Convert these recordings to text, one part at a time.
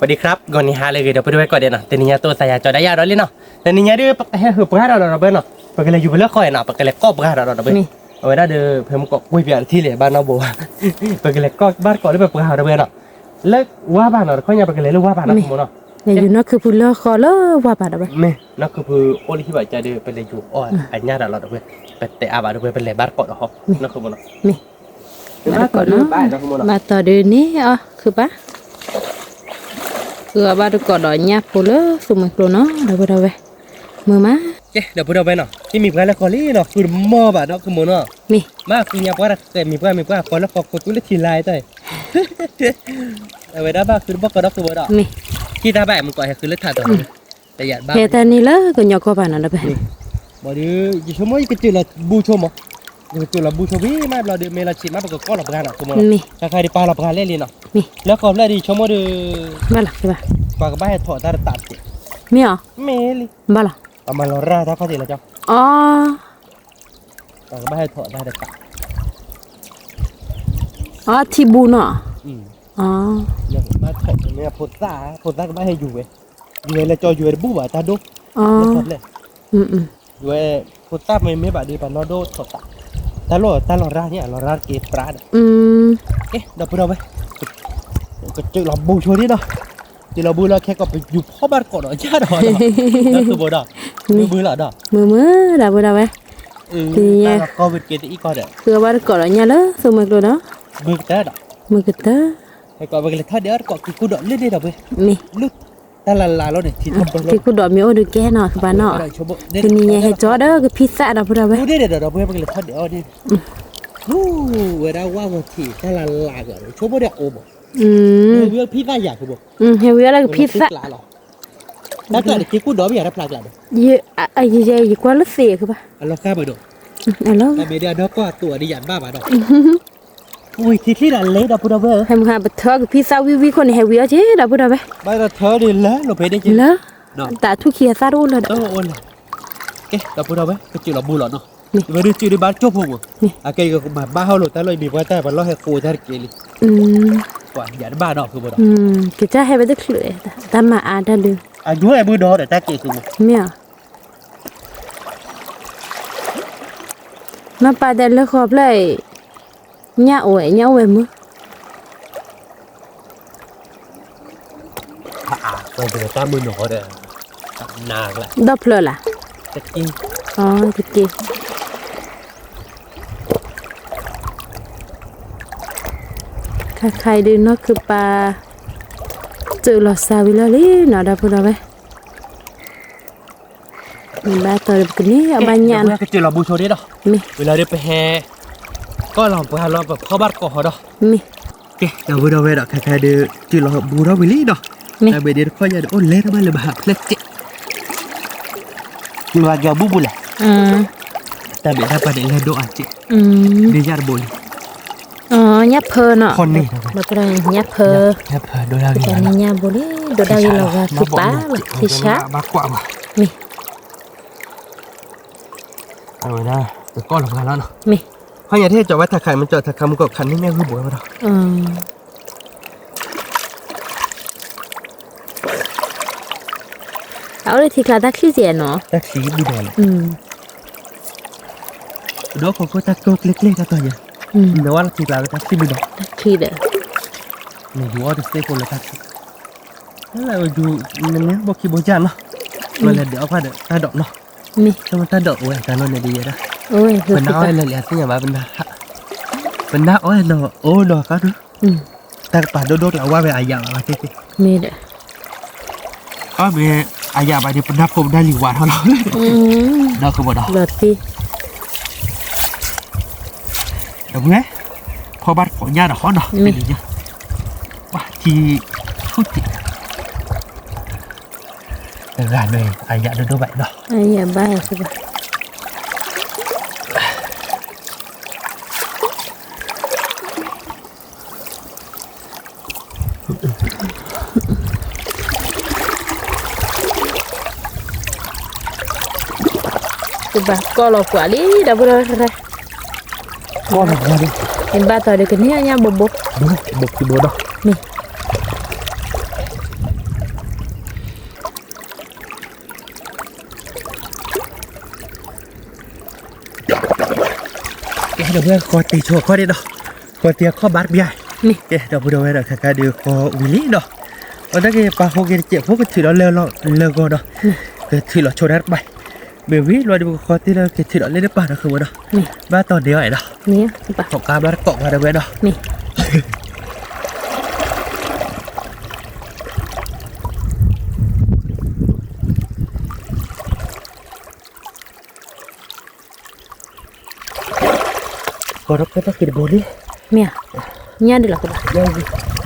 สวัสดีครับ ဂီၤနံၤဟါလၢအဂ့ၤ ဒီပုၢ်ဝဲၢ်ကိးဂၤဒဲးနီၤ, တနံၤညါတအိၣ်သးယၤကၠီဒၣ်ယၤဒီးလံနီၤ, တနံၤညါဒုး ပဟဲဟုးပှၢ်ဒီးဒီးဒီပုၢ်ဝဲၢ်နီၤ, ပကလဲၤယူၤပလၢဃီနီၤ, ပကလဲၤကိးပှၢ်ဒီးဒီးဒီပုၢ်ဝဲၢ်, အဝဲဒၣ်ဒီးဖဲမုၢ်ကီးကွံာ်ပယီၤတထံၣ်လဲၣ် ဘၣ်နီၢ်ဘိဘၣ်, ပကလဲၤကိးဘၣ်တကိးလၢပပှၢ်ဒီးဒီပုၢ်ဝဲၢ်နီၤ, လၢဝါဘၣ်နီၤ, တခီညါပကလဲၤလၢဝါဘၣ်နီၤ, မ့ၢ်, လဲၤယူၤနီၢ်ခုၣ်ဖုလၢဃီလၢဝါဘၣ်ဒီးဝဲ, မ့ၢ်, နီၢ်ခုၣ်ဖုအိၣ်လၢဟံၣ်ဘၣ်ကဒီး ပလဲၤယူၤအီၣ်အညၣ်ဒီးလီၤဒီပုၢ်ဝဲၢ်, ပတဲအါဘၣ်ဒီပုၢ်ဝဲၢ် ပလဲၤဘၣ်တကိးဒီးဟီ, နီၢ်ခုၣ်ဖုနီၤ, မ့ၢ် ဘၣ်တကိးနီၤ, ဘၣ်တကိးနီၤ, ဘၣ်တကိးဒီးန့ၣ်အီၤ ခုးပၢ်, ခုးအီၤဘၣ်တကိးဒီးညၣ်ဖိလၢသူမှဲကျိနီၤ ဒီပုၢ်ဝဲၢ်, မုာ်မး, ကဲ ဒီပုၢ်ဝဲၢ်နီၤ, ဟံၣ်မံၤပှၢ်လၢဃီလံနီၤ, ဃုတမီၢ်ဘၣ်နီၢ်ခုၣ်ဖုနီၤ, မ့ၢ်, မ့ၢ်ဃုညါပှၢ်တၢ်ဃဲမံၤပှၢ်မံၤပှၢ်ဃီလၢဃီဃုကွံာ်လၢထံလါတၢ်အံၤ, အဝဲဒၣ်ဘၣ်ဃုတဘီၣ်ကီဒီပုၢ်ဝဲၢ်ဒီး, မ့ၢ်, ဟံၣ်တၢ်ဘၣ်မုၢ်ကီးဟဲဃုလၢထးဒီး ဟဲတၢ်န့ၣ်လၢကညီကီၢ်ဘၣ်နီၤ ဒီပုၢ်ဝဲၢ်, ဘၣ်ဒီး ယဆိကမိၣ်ယကစၢၢ်လီၤဘူၣ်ဆိမး, ယကစၢၢ်လီၤဘူၣ်ဆိဖဲမ့ၢ်ဘျီဒီး မ့ၢ်လီၤဆံးမး ပကကိးလီၤပှၢ်နီၤ, မ့ၢ်, ခါခါဒံးပာ်လီၤပှၢ်လဲၣ်လံနီၤ, မ့ၢ်, လၢဃီဖျၢၣ်ဒီးယဆိကမိၣ်ဒီး, ဘၣ်လီၤ, ပှၤကဘၣ်ဟဲထီၣ်တၢ်တသးတက့ၢ်, မ့ၢ်အီၤ, မ့ၢ်လံ, ဘၣ်လီၤ, ပမၤလီၤရၢ်တၢ်ခီၣ်ထံးလီၤကၠီ, အီ ပှၤကဘၣ်ဟဲထီၣ်တၢ်တသး, အီ ထံဘူနီၤ, အီ, ဘၣ်ထီၣ်မ့ၢ်ဖိသၣ်, ဖိသၣ်ကဘၣ်ဟဲယူၤဝဲ, ယူၤဝဲလၢကၠီယူၤဝဲတဘူၣ်ဘၣ်တၢ်ဒိၣ်, အီ, ယူၤဝဲ, ဖိသၣ်မ့မ့ၢ်ဘၣ်ဒီး ပှၤနီၢ်ဒိၣ်ထီၣ်သး, တၢ်လီၢ်တၢ်လီၢ်ရၢ်န့ၣ် အလီၤရၢ်တက့ၢ်ပြးဒီး, ကဲ ဒီပုၢ်ဝဲၢ်, ကစၢၢ်လီၤဘူၣ်ဆိဒံးဒီး, စၢၢ်လီၤဘူၣ်လီၤခဲကိး ပယူၤဖီၣ်ဘၣ်တကိးဒီးညၣ်ဒီး, ဒီပုၢ်ဝဲၢ်ဒီး, မုာ်မုာ်လီၤဒီး, မုာ်မုာ် ဒီပုၢ်ဝဲၢ်, တနံၤညါ, ဃုအီၤဘၣ်တကိးဒီးညၣ်လၢသူမှဲကျိဒီး, မုာ်ကတၢၢ်ဒီး, မုာ်ကတၢၢ်, ဟဲကိးပကလဲၤထီၣ်ဒဲးအီၣ်တကိးက့ၤကူၣ်ဒီးလၢန့ၣ်ဒီပုၢ်ဝဲၢ်, မ့ၢ်, တၢ်လၢ်လၢ်လီၤန့ၣ် ထံထီၣ်ဘၢလီၤ, က့ၤကူၣ်ဒီးမ့ၢ်အိၣ်ဒီးကဲနီၤ ကဘၣ်နီၤ, တနံၤညါဟဲကၠီဒီးကဖံသၣ်ဒီပုၢ်ဝဲၢ်, ဒီးဒီပုၢ်ဝဲၢ်ပကလဲၤထီၣ်ဒဲးအီၣ်ဒ်, ဝဲဒၣ်ဝၣ်ဂီၤထံး တၢ်လၢ်လၢ်ဂီၤ ဆိကမိၣ်ဒဲးအိၣ်ဘၣ်, ဟဲဝံၤအီၣ်ဖံသၣ်ယၤ, ဟဲဝံၤအီၣ်လၢကဖံသၣ်, တၢ်ကျးန့ၣ် က့ၤကူၣ်ဒီးမ့ၢ်ယၤတဖျါကျါဒီး, ယကွၢ်လၢသ့ၣ်ကဘၣ်, အလီၤဃါဘၣ်ဒီး, အလီၤ, တၢ်မ့ၢ်ဒ်အဒီကီၢ်အသိးအီၤဒ်ယၤတဘၣ်ဘၣ်ဒီး, ဝံၤထံချံဒီးလဲၤဒီပုၢ်ဝဲၢ်ဧၢ, ဟဲမုၢ်ဟါပထၢကဖံသၣ်ဝံၤဝံၤခိၣ်န့ၣ် ဟဲဝံၤအီၣ်က့ၤဒီပုၢ်ဝဲၢ်, ဘၣ်ဒီးထၢဒ်လၢလိာ်ဖဲဒ်က့ၤ, လၢ, တၢ်ထူၣ်ခံအသၣ်တအိၣ်လၢဒီး, ကဲ ဒီပုၢ်ဝဲၢ် ကစၢၢ်လီၤဘူၣ်လီၤနီၤ, ဝဲဒုးစၢၢ်ဒုးဘၣ်ကၠိၣ်ဖိမး, အကဲယကမၤဘၣ်ဟီၣ်လိာ်တၢ်လီၢ်အံၤမ့ၢ်ပှၤတၢ်ပှၤလီၢ်ဟဲဃိတၢ်တက့ၢ်လံ, ယၤတဘၣ်ဒီးဃုဘၣ်ဒီး, ကစၢ်ဟဲဝဲတချုး, တၢ်မၤအါတၢ်ဒုး, အဒိအဲၣ်ဘုဒီးဒီးတၢ်က့ၤဃုမး, မ့ၢ်ဧါ နီၢ်ပၢ်တဲလၢဃီဖျၢၣ်အံၤ, ညၣ်အိၣ်ဝဲ ညၣ်အိၣ်ဝဲမုၢ်, တၢ်မုၢ်နီၤဒီး, ဒီဖျၢၣ်လၢ်, တက့ၢ်, တက့ၢ်, ခါခါအံၤဒုးနီၢ်ခုၣ်ပၢ်, စၢၢ်လီၤစၢ်ဝံၤလီၤလံနီၤ ဒီပုၢ်ဝဲၢ်, မ့ၢ်ဘၣ်တီၤဒီးပကန့ၢ်အီၣ်ဘၣ်ညၣ်နီၤ, ကစၢၢ်လီၤဘူၣ်ဆိဒံးဒီး, မ့ၢ်, ဝံၤလီၤဒီးပဟဲ, ကီၢ်လီၤပှၤလီၤပဖီၣ်ဘၣ်တကိးဃီဒီး, မ့ၢ်, ကဲ ဒီပုၢ်ဝဲၢ်ဒီး ခါခါဒုး စၢၢ်လီၤဘူၣ်ထီၣ်ဝံၤလံဒီး, မ့ၢ်, တၢ်ဘၣ်ဒ့တခီညါဒီး အိၣ်လဲၤထီၣ်ဘၣ်လၢဘၣ်ဟးဖျဲးစဲး, မ့ၢ်ဘၣ်က့ၤအဘူၣ်ဘူၣ်လဲၣ်, တၢ်ဘၣ်တၢ်ပာ်န့ၣ်လဲၤဒိၣ်အါစဲး, ဒ့ညၣ်တဘိလံ ညၣ်ဖၢနီၤ, ညၣ်ဖၢ, ညၣ်ဘိလံ ဒိၣ်ဒၣ်ဂ့ၤလီၤဂာ်ခံပာ်လီၤ ခံဆါ, မ့ၢ်, အဝဲဒၣ် ပကီၢ်လီၤပှၤလီၤနီၤ, မ့ၢ်, ခီညါထဲကၠီၤဝဲထးခး မ့ၢ်ကၠီၤထးခးမ့ၢ်ကီးခးန့ၢ်ညၣ်ဂုၢ်ဘိဝဲဒီး အအိၣ်လၢထံကျါတၢ်ချံစ့ၢ်နီၤ, တၢ်ချံဘူၣ်ဒီးလဲၣ်, ပဒီခိၣ်ခိၣ်တၢ်ကျိကျဲကျဲတၢ်တီၤယဲ, နဝဲလၢထံကျါလၢတၢ်ချံဘူၣ်ဒီး, တၢ်ချံဒီး, နယူၤအီၣ်တသ့ဖိလၢတၢ်ချံ, ယူၤ, နန့ၢ်ဘိခံဘိကၢ်နီၤ, ဝဲလဲၤဒုးအီၣ်ဖၣ်ဒီးတၢ်ဒိးနီၤ, မ့ၢ်, တၢ်ဒိးအိၣ်ဝဲတၢ်နီၤန့ၣ်ဒ်ယဲဒၣ်, ပနၢ်အီၣ်ဝဲလၢာ်လံအသ့ၣ်ညါဘၣ်, ပနၢ်အီၣ်ဝဲလၢာ်အိၣ်ဒီးကီၢ်ဒုး တၢ်ကပၤဒိၣ်ဒိၣ်ကျါဝါဝဲအယၤဘၣ်ဘၣ်တ့ၢ်တ့ၢ်, မ့ၢ်ဒီး, အီၣ်မ့ၢ်အယၤဘၣ်ဒီး ပနၢ်ဖိပနၢ်လံၤဝါထီၣ်လီၤ, ဒီးကဘီဒီး, ဒီပုၢ်ဝဲၢ်, ဖီၣ်ဘၣ်တကိးညၣ်ဒီးဟီနီၤ, မ့ၢ်, ပှၤထံ, ထူၣ်တံၢ် တဂၤန့ၣ် အယၤဒိၣ်ဒိၣ်ဘၣ်နီၤ, အယၤဘၣ်စ့ၢ်ကီး တဘၣ်ကီၢ်လီၤပှၤလံ ဒီပုၢ်ဝဲၢ်, ကီၢ်လီၤပှၤလံ, မ့ၢ်ဘၣ်တီၤဒီးကန့ၢ်အီၣ်ညၣ်ဘိဘိ, ဘိခံဘိဒီး, မ့ၢ်, ဒီပုၢ်ဝဲၢ် ဃီတ့ၢ်ဆိခီဒံးဒီး, ဃီတ့ၢ်ခီဘၣ်တပျၢ်, ကဲ ဒီပုၢ်ဝဲၢ်ဒီး ခဲခါဒုးဃီဝံၤလံဒီး, အီၤတၢ်က့ၤပာ်ဃီက့ၤတစဲးဖိကထုးဒီးလၢလီၢ်လၢဂီၤဒီး, ကထုးလီၤဆိဒၣ်တပၤ, မ့ၢ်ဝံၤလီၤဒီးပကဃီတ့ၢ်လၢကထုးဒီးလၢတပၤဒီးဃုာ်ဝဲဒီး, ဘၣ်တီၢ်န့ၢ်အီၤအဲၣ်ဒီး, ထီၣ်ကါဘၣ်တကိးပှၤဒီပုၢ်ဝဲၢ်ဒီး ကီးဒီးကဲတၢ်က့ၤတဘိလံ, မ့ၢ်ဧါ, ညၣ်ဒ်လီၤကဘၣ်, ညၣ်ဂုၢ်အီၤ က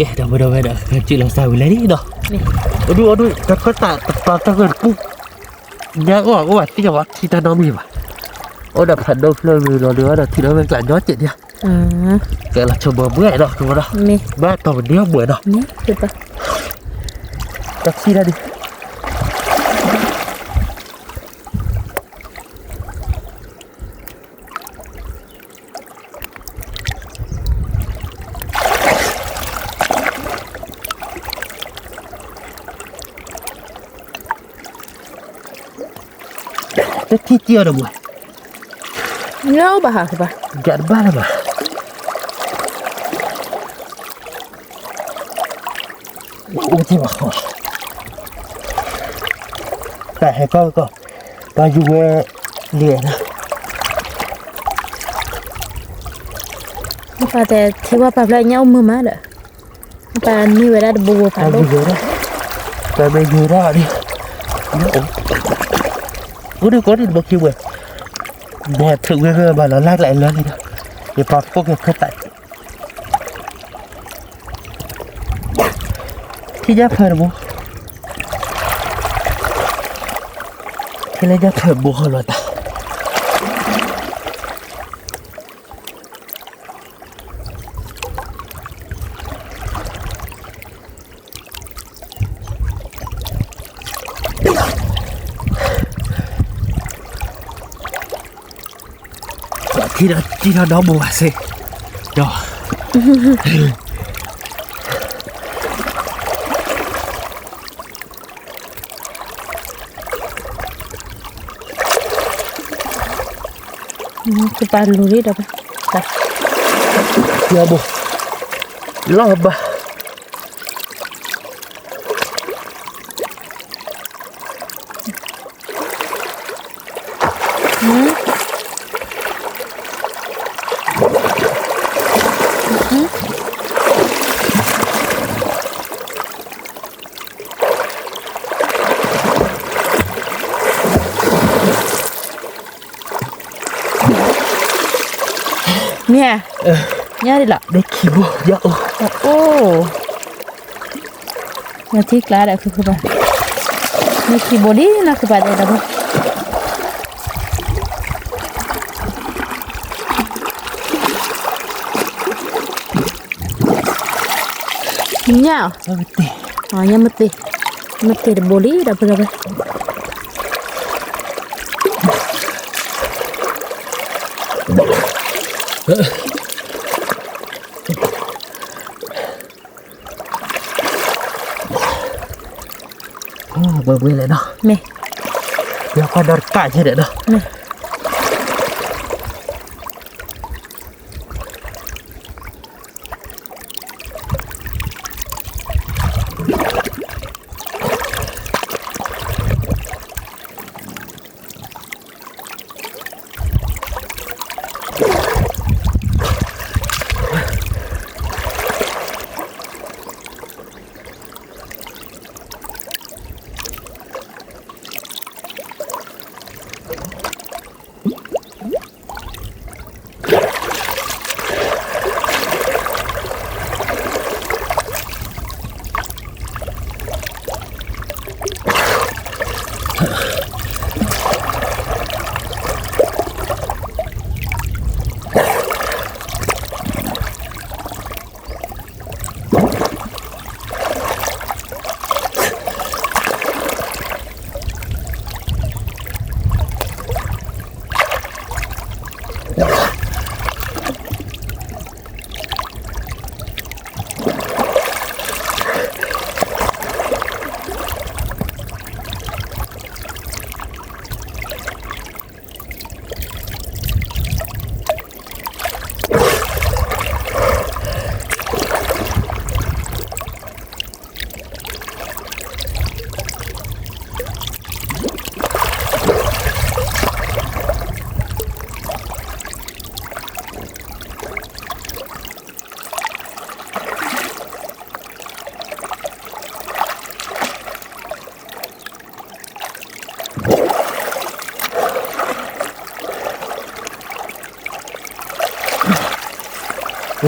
ဲ ဒီပုၢ်ဝဲၢ်ဒီး ကစံၣ်လီၤစၢ်ဝံၤလဲၣ်ဒ်ဒီး, အိၣ်ဒုးအိၣ်ဒုး တၢ်ခၢၣ်သးတပာ်တၢ်ဂၢၢ်တပူၤ, ညါအိၣ်အိၣ်ဘၣ်သ့ၣ်ညါဝဲထံတၢ်နီတမံၤဘၣ်, အိၣ်ဒီးဖးဒိၣ်ဖျၢၣ်ဝံၤလီၤဒုးဒီးထံလီၤဝဲကျးညီစဲးဒံးဧါ, ကဲလီၤဆိဘှဲဘှဲဒီး ကဘၣ်ဒီး, မ့ၢ်ဘၣ်တီၢ်ပဒ့အီၣ်ဘှဲးဒီး, တၢ်ထံၣ်တၢ်ဒုး တထံၣ်ကံအီၤဒီးဘှဲး, ညါအိၣ်ဘၣ်ဟးကဘၣ်, ကဘၣ်လၢၤဘၣ်, အိၣ်တ့ၢ်ဘၣ်ဃီ, တၢ်ဟဲကီၢ်ကီၢ်, ပှၤယူၤဝဲလံဧါ, ပှၤတဲထံဝဲပာ်ဖျါညါအိၣ်မုာ်မးဒီး, ပှၤန့ၢ်ဝဲဒၣ်တဘိဘိဖးဒိၣ်, ပှၤမ့ၢ်ယူၤဒၣ်ဒ်, အိၣ်ဒုးကီဒ်တဘိခံဝဲ, ဘၣ်ထုးဝဲဘၣ်လီၤလၢ်ကျဲလၢလံဒီး, ယပာ်ဖှိၣ်က့ၤခၢၣ်သး ထံၣ်ညါဖၢတဘိ, ထံၣ်လၢညါဖၢတဘိဟီလီၤတၢ်, ထံၣ်ဒီးထံၣ်ထီၣ်ဒီမိၢ်ဘၣ်စ့ၢ်, ဒီး ကပာ်လူၤလံဒီး, ယဘိ, လီၤဘၣ်, မ့ၢ်ဧါ, ညါဒ်လီၤ, မ့ၢ်ခံဘိ, ယအိၣ်, အိၣ်, နထံကျါဒီးခုခုဘၣ်, မ့ၢ်ခံဘိလံနီၤခုဘၣ်ဒီးဒီးဘိ, ညၣ်, ညၣ်မ့ၢ်တ့ၢ်, မ့ၢ်တ့ၢ်တဘိလံဒီးဘိဒီးဘိ ဘှဲဘှဲလဲၣ်နီၤ, မ့ၢ်, ယကွၢ်ဒီးတကးယဲၢ်ဒီးနီၤ, မ့ၢ်,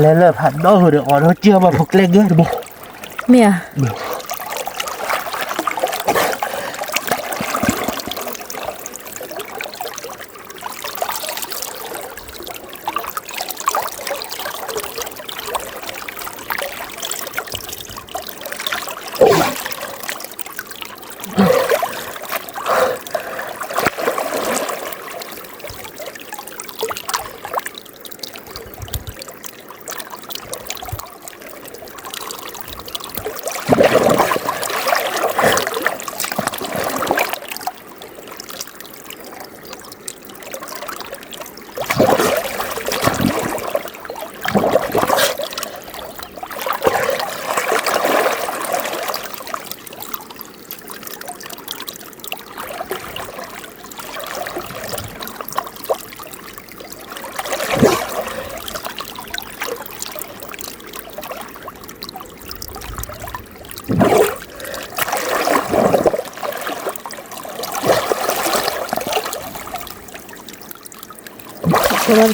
လဲၤလၢဖးဒီဃုာ်ဒီး အီၣ်ဒီးကၢဘၣ်ဖိကျဲဂ့ၤတဘိ, မ့ၢ်ဧါ.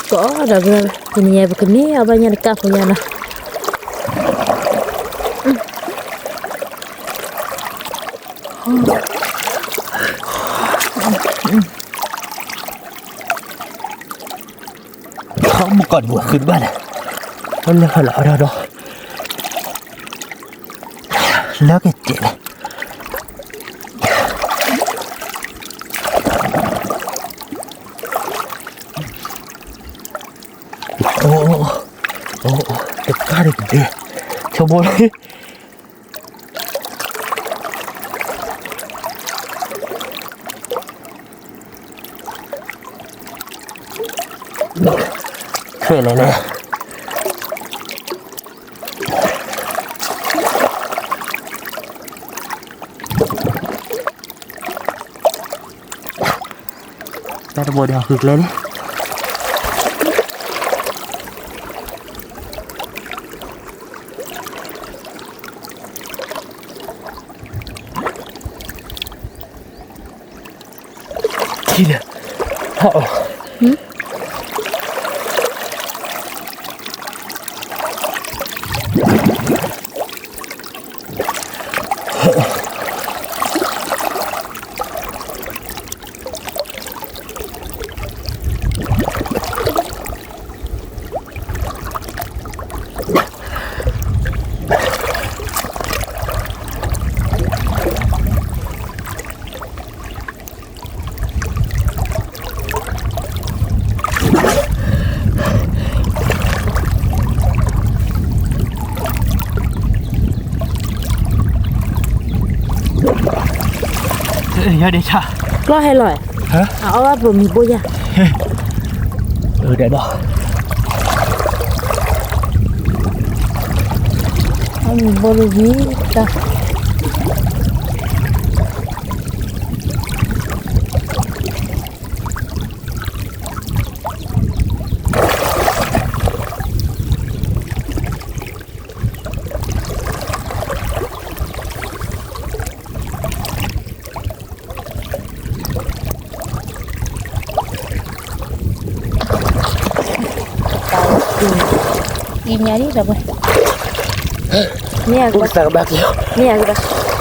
ဆိဘၣ်တကိးဒီး ပကနံၤညါပကမ့ၢ်အီၣ်ဘၣ်ညါတကးဖိညါနီၤ. ထီမကီၢ်ဒံးဝဲဃုတဘၣ်လဲၣ်, လၢဟီၣ်လီၤဒီး လၢကစဲးလဲၣ်. အိၣ်, အိၣ်, တကးဒံးကဒဲ, ဆိဘိလံ. ထွဲလဲၣ်လဲၣ်. တၢ်တဘိဒီးဃုကျဲလံ. ထံဒီး, ဟီၣ်, ယၤဒ့ဆၣ်, ကျီၢ်ဟဲလီၤ, အအီၣ်ဘၣ်ပမံၤဘိယၤ, ဒီး, အမံၤဘိတဂ့ၤ, တၢ် အံၤညါဒံးဒီး, မ့ၢ်အကဘၣ်, မ့ၢ်အကဘၣ်.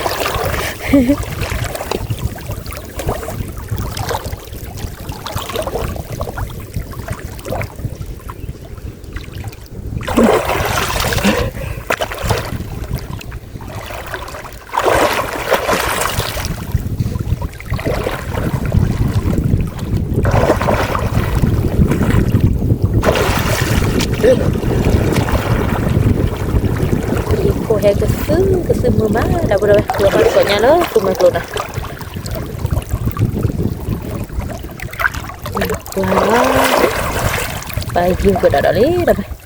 ယဖိဟဲကသုၣ်ကသုၣ်မုာ်မး ဒီပုၢ်ဒီဝဲၢ်, ပှၤဘၣ်ကီၢ်ညါလၢသူမွဲကျိၤနီၤ, ပှၤ, ပှၤယုၢ်ကဒီးဒီးလံဒီး, ယ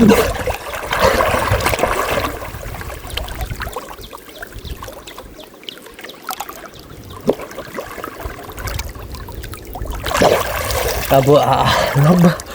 တၢ်ဘိအါအါလီၤဘၣ်.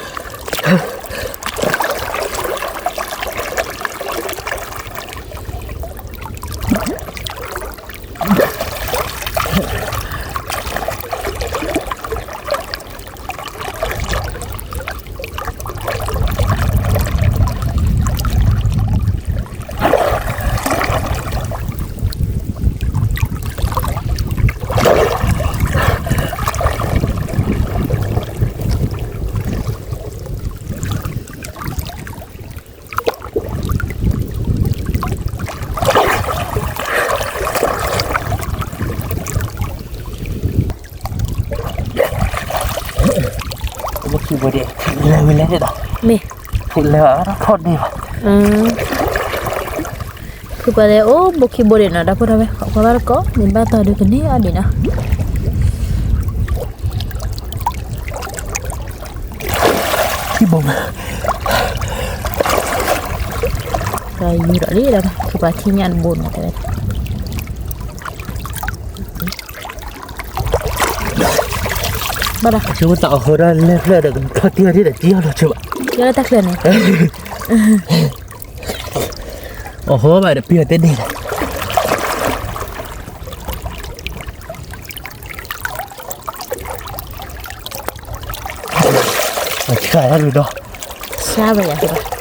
ဘိခံဘိဒံး လဲၤဝဲလဲၣ်န့ၣ်ဒီး မ့ၢ် လဲၤထီၣ်န့ၢ်ဘၣ်. ဖုပှၤလဲၤအိၣ်ဘိခံဘိဒံးနီၤ ဒီပုၢ်ဒီဝဲၢ် ခီဖျိတကီး မ့ၢ်ဘၣ်တီၢ်ဒုးကန့ၢ်အီၤဒံးနီၤ. ခံဘိမး တၢ်ယူၤဒီးလံဒီး ဖုပှၤထံၣ်ညၣ်တဘိနီၤ တဲဝဲ ဘၣ်ဒီး ဆိကမိၣ်တၢ်အီၣ်ဟိဒီးလဲၤဖျၢၣ်ဒီး ကထီၣ်တံၢ်အီၤဒ်ဒီး ကံအီၤလီၤဆိဘၣ် ယဲလၢတၢ်ချၢန့ၣ် အီၣ်ဟိဘၣ်ဒီး ပံၢ်အီၤတဲဒ့ၣ်ဒီး ဆၣ်ယၤဒုဒီး ဆၣ်ဘၣ်ယၤ အိၣ်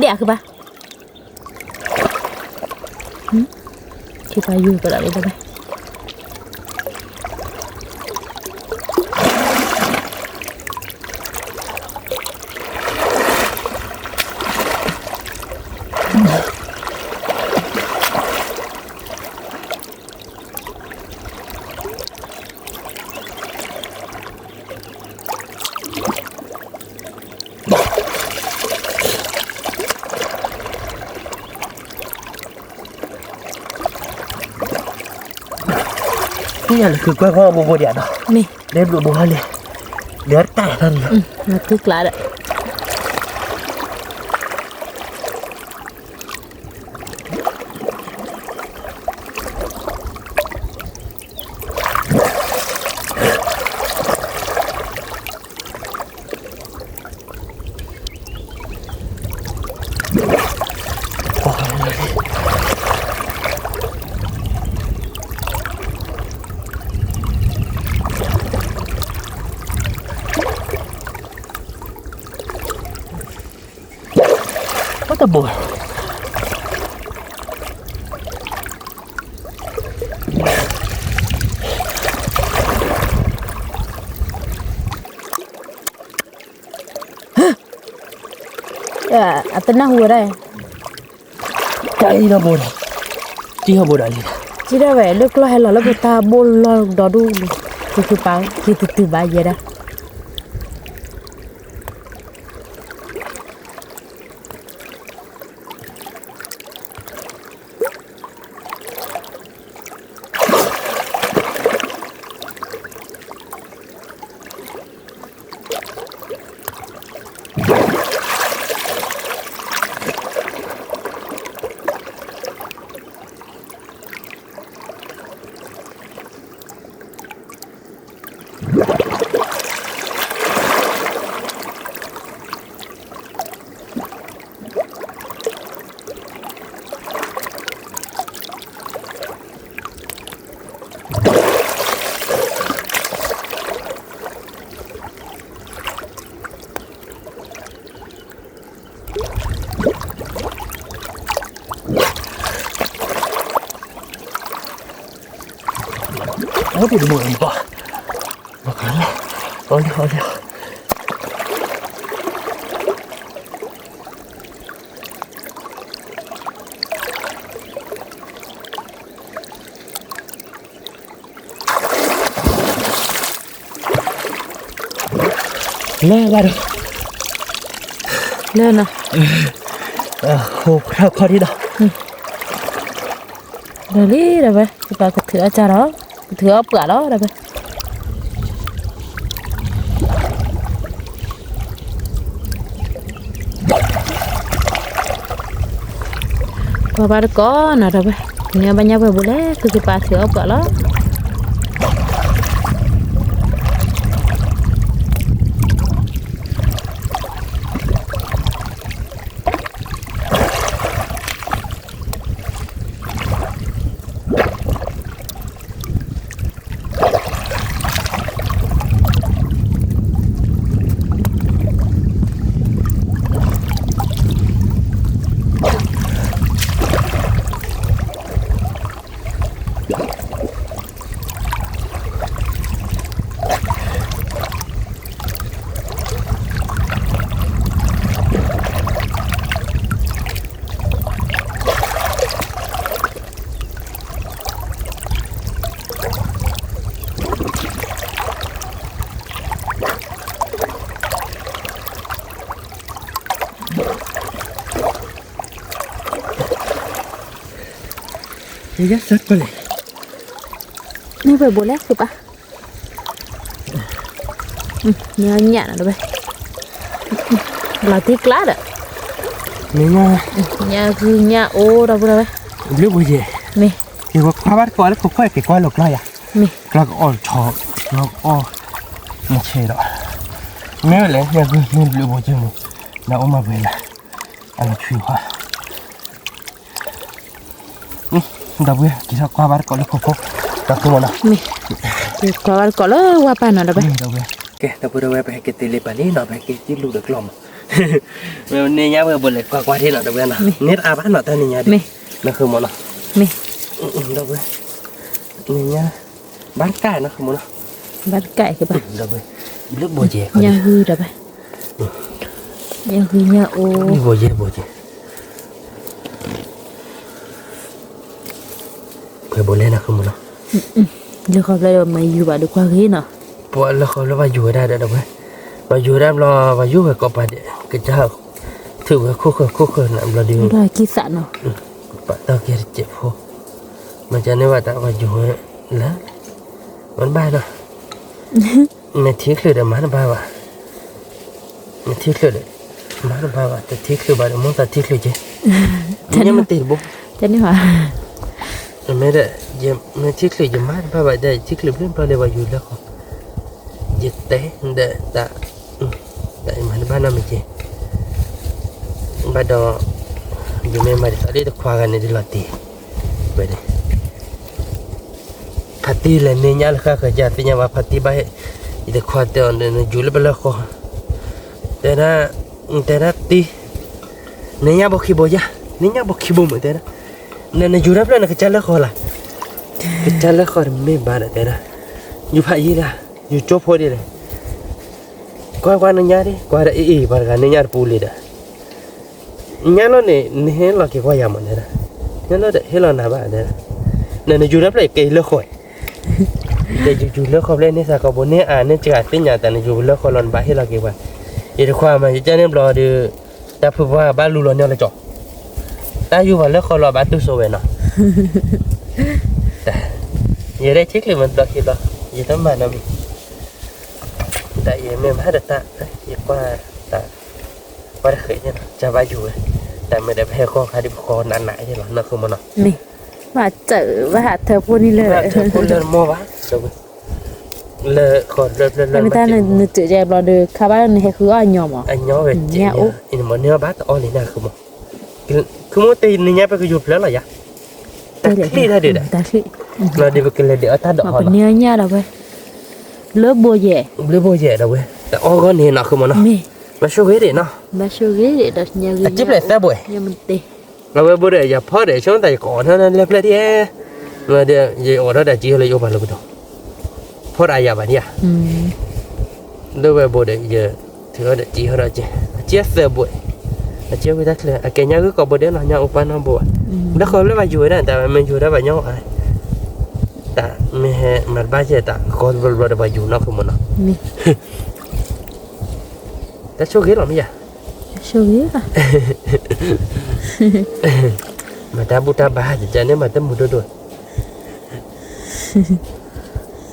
ဒံးအါ ခုဘၣ် ခံပၤယူၤကဒီးလံတဘၣ် သ့ၣ်ညါလၢခုကွၢ်ကွၢ်ဘိဘိဒံးနီၤ မ့ၢ် လဲၤဘျိးဘိဟါလံ လဲၤတၢ်တၢ်န့ၣ် နသုကျါဒီး တၢ်ဘိ အတနၢ်ဟူဝဲဒၣ် တၢ်အံၤလီၤဘိဒီး တံၢ်ဟီၣ်ဘိဒီးလံ စံးဒၣ်ဝဲ လၢကျီၢ်ဟဲလီၤလၢပတၢ်ဘိလီၢ်ဒီဒူၣ်န့ၣ် ကကပာ်က့ၤတတုၤဘၣ်ယဲဒၣ် အိၣ်ဒံးတဘိဘၣ်, မၤခါလီၤ, အီၣ်လံ အီၣ်လံ, လဲၤဘၣ်ဒီး, လဲၤနီၤ, ဟိထီၣ်ခီၣ်ထံးဒီး, ဒီးလံဒီးဝဲ ယပာ်ကထုးအီၣ်ကၢ်ဒီး, ကထုးအီၣ်ပှၤလီၤဒီးဝဲ ပှၤဘၣ်တကိးနီၤဒီးဝဲ, မ့ၢ်ဘၣ်ညါဝဲဘိလဲၣ် သုကပာ်ထုးအီၣ်ပှၤလီၤ. ယဲယဲစၢ်ပလဲၣ်, မ့ၢ်ဝဲဘိလဲၣ် သုပာ်, မ့ၢ်ညၣ်နီၤဒီးဝဲ, လီၤတံၢ်ကျါဒီး, မ့ၢ်ညၣ်, ညၣ်ဂုၢ်ညၣ်အိၣ်ဒီးဝဲဒီးဝဲ, ဘျုးဘိယဲ, မ့ၢ်, ယကခွါဘၣ်တကိးလၢခိးခွဲးက့ၤကွၢ်လိာ်ကျီယၤ, မ့ၢ်, ကျီကအီၣ်ထီၣ်, ကျီကအီၣ်, မ့ၢ်ဆဲးဒီး, မ့ၢ်ဝဲလဲၣ် ညၣ်ဂုၢ်မ့ၢ်ဘျုးဘိယဲမ့ၢ်, ဒီးအိၣ်မၤဝဲလၢ, အလီၤထွံၣ်ဟီ ဒီပုၢ်ဝဲၢ် က့ၤထီၣ်ကွၢ်ဘၣ်တကိးလၢခိခိၣ်, ဒီပုၢ်ဝဲၢ်နီၤ, မ့ၢ်, က့ၤကွၢ်ဘၣ်တကိးလၢဝါပၢ်နီၤဒီးဝဲ, ဒီပုၢ်ဝဲၢ်, ကဲ ဒီပုၢ်ဝဲၢ် ပဟဲက့ၤတုၤလံပၢ်လံနီၤ ပဟဲက့ၤတံၢ်လူၤဒီးကျီမး, မ့ၢ်န့ၢ်ညါဝဲဘိလဲၣ် ကွၢ်ကွၢ်ထံနီၤ ဒီပုၢ်ဝဲၢ်နီၤ, န့ၢ်တအါဘၣ်နီၤ တၢ်န့ၢ်ညါဒ်, မ့ၢ်, နဃုမးနီၤ, မ့ၢ်, ဒီပုၢ်ဝဲၢ်, န့ၢ်ညါ, ဘၣ်တကၣ်နဃုမးနီၤ, ဘၣ်တကၣ်ကဘၣ်, ဒီပုၢ်ဝဲၢ်, ဘျုးဘိယဲ, ညၣ်ဂုၢ်ဒီးဝဲ ညၣ်ဂုၢ်ညၣ်အိၣ်, ဘိယဲဘိယဲ, ဖဲဘိလဲၣ်နဃုမးနီၤ, လၢဃီဖျၢၣ်ဒီးမၤယူၤဘၣ်ဒီးကွၢ်ဂ့ၤနီၤ, ပှၤလၢဃီဖျၢၣ်ဘၣ်ယူၤဝဲဒၣ်ဒီး ဒီပုၢ်ဝဲၢ်, ဘၣ်ယူၤဝဲဒၣ်ဘျီ ဘၣ်ယူၤဝဲကိးပၤဒဲး ကစၢ် ထုးဝဲခိၣ်ဃၢၤခိၣ်ဃၢၤနၤဘျီဒီး, ကံသးနီၤ, ပာ်တၢ်ကဲတစဲးဖိ, မ့ၢ်ကန့ၢ်ဘၣ်တၢ်ဘၣ်ယူၤဝဲ, လၢ, မ့ၢ်တဘၣ်နီၤ နထံချၢၣ်ဒီးမၤတဘၣ်ဘၣ်, နထံချၢၣ်ဒီး, မၤတဘၣ်ဘၣ် တထံချၢၣ်ဘၣ်ဒီး မိၢ်သးထံချၢၣ်က့, ညၣ်မ့ၢ်တ့ၢ်တဘိ, တန့ၢ်ဘၣ်, မ့ၢ်ဒီး, မ့ၢ်ထံချၢၣ်ယမၤတဘၣ်ဘၣ်ဒီး ယထံချၢၣ်ဘျုးဘျီလၢပှၤယူၤလၢဃီ, ယတဲဒီးတၢ်, တၢ်ယမၤတဘၣ်နီတမံၤက့, ဘၣ်ဒီး, ယမ့ၢ်မၤဒ်သိးလၢတခွါဂၤန့ၣ်ဒ်လီၤတံၢ်, ဝဲန့ၣ် ဖါတံၢ်လဲၤန့ၢ်ညၣ်လၢဃၣ်ဃၢၤယၤ သ့ၣ်ညါဘၣ်ဖါတံၢ်ဘၣ်ဟဲ, ယတခွါတဲအီၤ နယူၤလၢပလၢၢ်ဃီ, တဲဒၣ်, တဲဒၣ်တံၢ်, န့ၢ်ညၣ်ဘိခံဘိယါ, န့ၢ်ညၣ်ဘိခံဘိမ့ၢ်တဲဒၣ်, နယူၤတၢ်ဖျၢၣ်နကစၢ်လၢၢ်ဃီလၢ်, ကစၢ်လၢၢ်ဃီတမ့ၢ်ဘၣ်ဒီးတဲဒၣ်, ယူၤဖးယံၤလၢ်, ယူၤကၠိဖိဒ်လဲၣ်, ကွၢ်ကွၢ်နညါဒ် ကွၢ်ဒ်အံၤအံၤ ပှၤတဂၤန့ၢ်ညၣ်တပူၤလံဒီး ညါလီၤန့ၣ် နဟဲလီၤက့ၤကွၢ်ယၤမးတဲဒၣ်, ညါလီၤဒီးဟ့ၣ်လီၤနၤဘၣ်တဲဒၣ်, နနယူၤတၢ်ဖျၢၣ်ကဲလၢၢ်ဃီ, ဒီးယူၤယူၤလၢၢ်ဃီဖျၢၣ်န့ၢ်သးကိးဘိန့ၢ်အါန့ၢ်စှၤသ့ၣ်ညါတၢ် နယူၤပလၢၢ်ဃီလီၤ နဘၣ်ဟ့ၣ်လီၤက့ၤပှၤ, ယတခွါမး ယကန့ၣ်ဘျီဒီး, တၢ်ဖုပှၢ်ဘၣ်လူလီၤန့ၢ်လၢကၠီ, တၢ်ယူၤပှၤလၢၢ်ဃီလီၤဘၣ်တူၢ်စိဝဲနီၤ, ယရဲၣ်ဆံချ့မးတဘျီခံဘျီ, ယတမၤနီတမံၤ, တၢ်အံၤမ့ၢ်မၤဒီးတၢ်, ယကွၢ်တၢ်, ကွၢ်တဃဲးယဲလီၤ ကဘၣ်ယူၤဝဲ, တၢ်မ့ၢ်ဒီးပဟဲဃီခါဒ်ပဃီနးနးယဲလီၤ နဃုမးနီၤ, မ့ၢ်, ဘၣ်စၢၤဘၣ်ဟးထၢဖိန့ၣ်လၢ, ဘၣ်ထၢဖိလၢမီၢ်ဘၣ်, လၢဃီလၢဖျၢၣ်လၢ, တၢ်မ့ၢ်တၢ်နတုၤယဲဘျီဒီး ခါဘၣ်နဟဲဃုအီၣ်အညီမး, အညီဝဲ, ညၣ်အိၣ်, နမ့ၢ်န့ၢ်ဘၣ်တအီၣ်လံနဃုမး, ခမ့ၢ်တနံၤညါပကယူၤဖျၢၣ်လီၤယၤ, တၢ်ချံၣ်တၢ်ဒုးဒီး, လီၤဒီးပကလဲၤဒုးအီၣ်တၢ်ဒိးဟီလီၤ, ပန့ၢ်ညၣ်ဒီးဝဲ, ဘျုးဘိယဲ, ဘျုးဘိယဲဒီးဝဲ, တအီၣ်ဂီၢ်န့ၣ်နီၤဃုမးနီၤ, မ့ၢ်, ဘၣ်ဆိၣ်ဂ့ၤဒံးနီၤ, ဘၣ်ဆိၣ်ဂ့ၤဒံးဒီးညါဂ့ၤ, အစံၣ်ဖျဲးသၢဘိ, အဝဲဘိဒီးယၤဖီဒီး ဆိတၢ်ယကအိးထီၣ်လၢဖျၢၣ်ဒံး, ယအိးထီၣ်ဒီးကံလၢယအိၣ်ပာ်လၢပတီၢ်, ဖီဒၣ်ယၤဘၣ်န့ၣ်ဧါ, ဒိဝဲဘိဒီး ယထုးအီၤဒီးစံးဟီဒီးက့, အစံးအသၢဘိ, အစံးဝံတၢ်ချၢ အကဲညၣ်ဂုၢ်ကိးဘိဒဲးလီၤ ညၣ်အိၣ်ပၢ်နီတဘိဘၣ်, ဒီးဃီလၢပှၤယူၤဝဲဒၣ် တၢ်မ့ၢ်ယူၤဒၣ်ပှၤညီ, တၢ်မ့ၢ်ဟဲမၤတဘၣ်ကဲတၢ်ဃီတဘျီတဘျီဒီးပှၤယူၤနီတဘိမ့ၢ်နီၤ, တၢ်ဆိၣ်ဂ့ၤလီၤမ့ၢ်ယၤ, မၤတၢ်ဘူၣ်တၢ်ဘါ ကန့ၣ်မၤတၢ်မုာ်ဒိၣ်ဒိၣ်,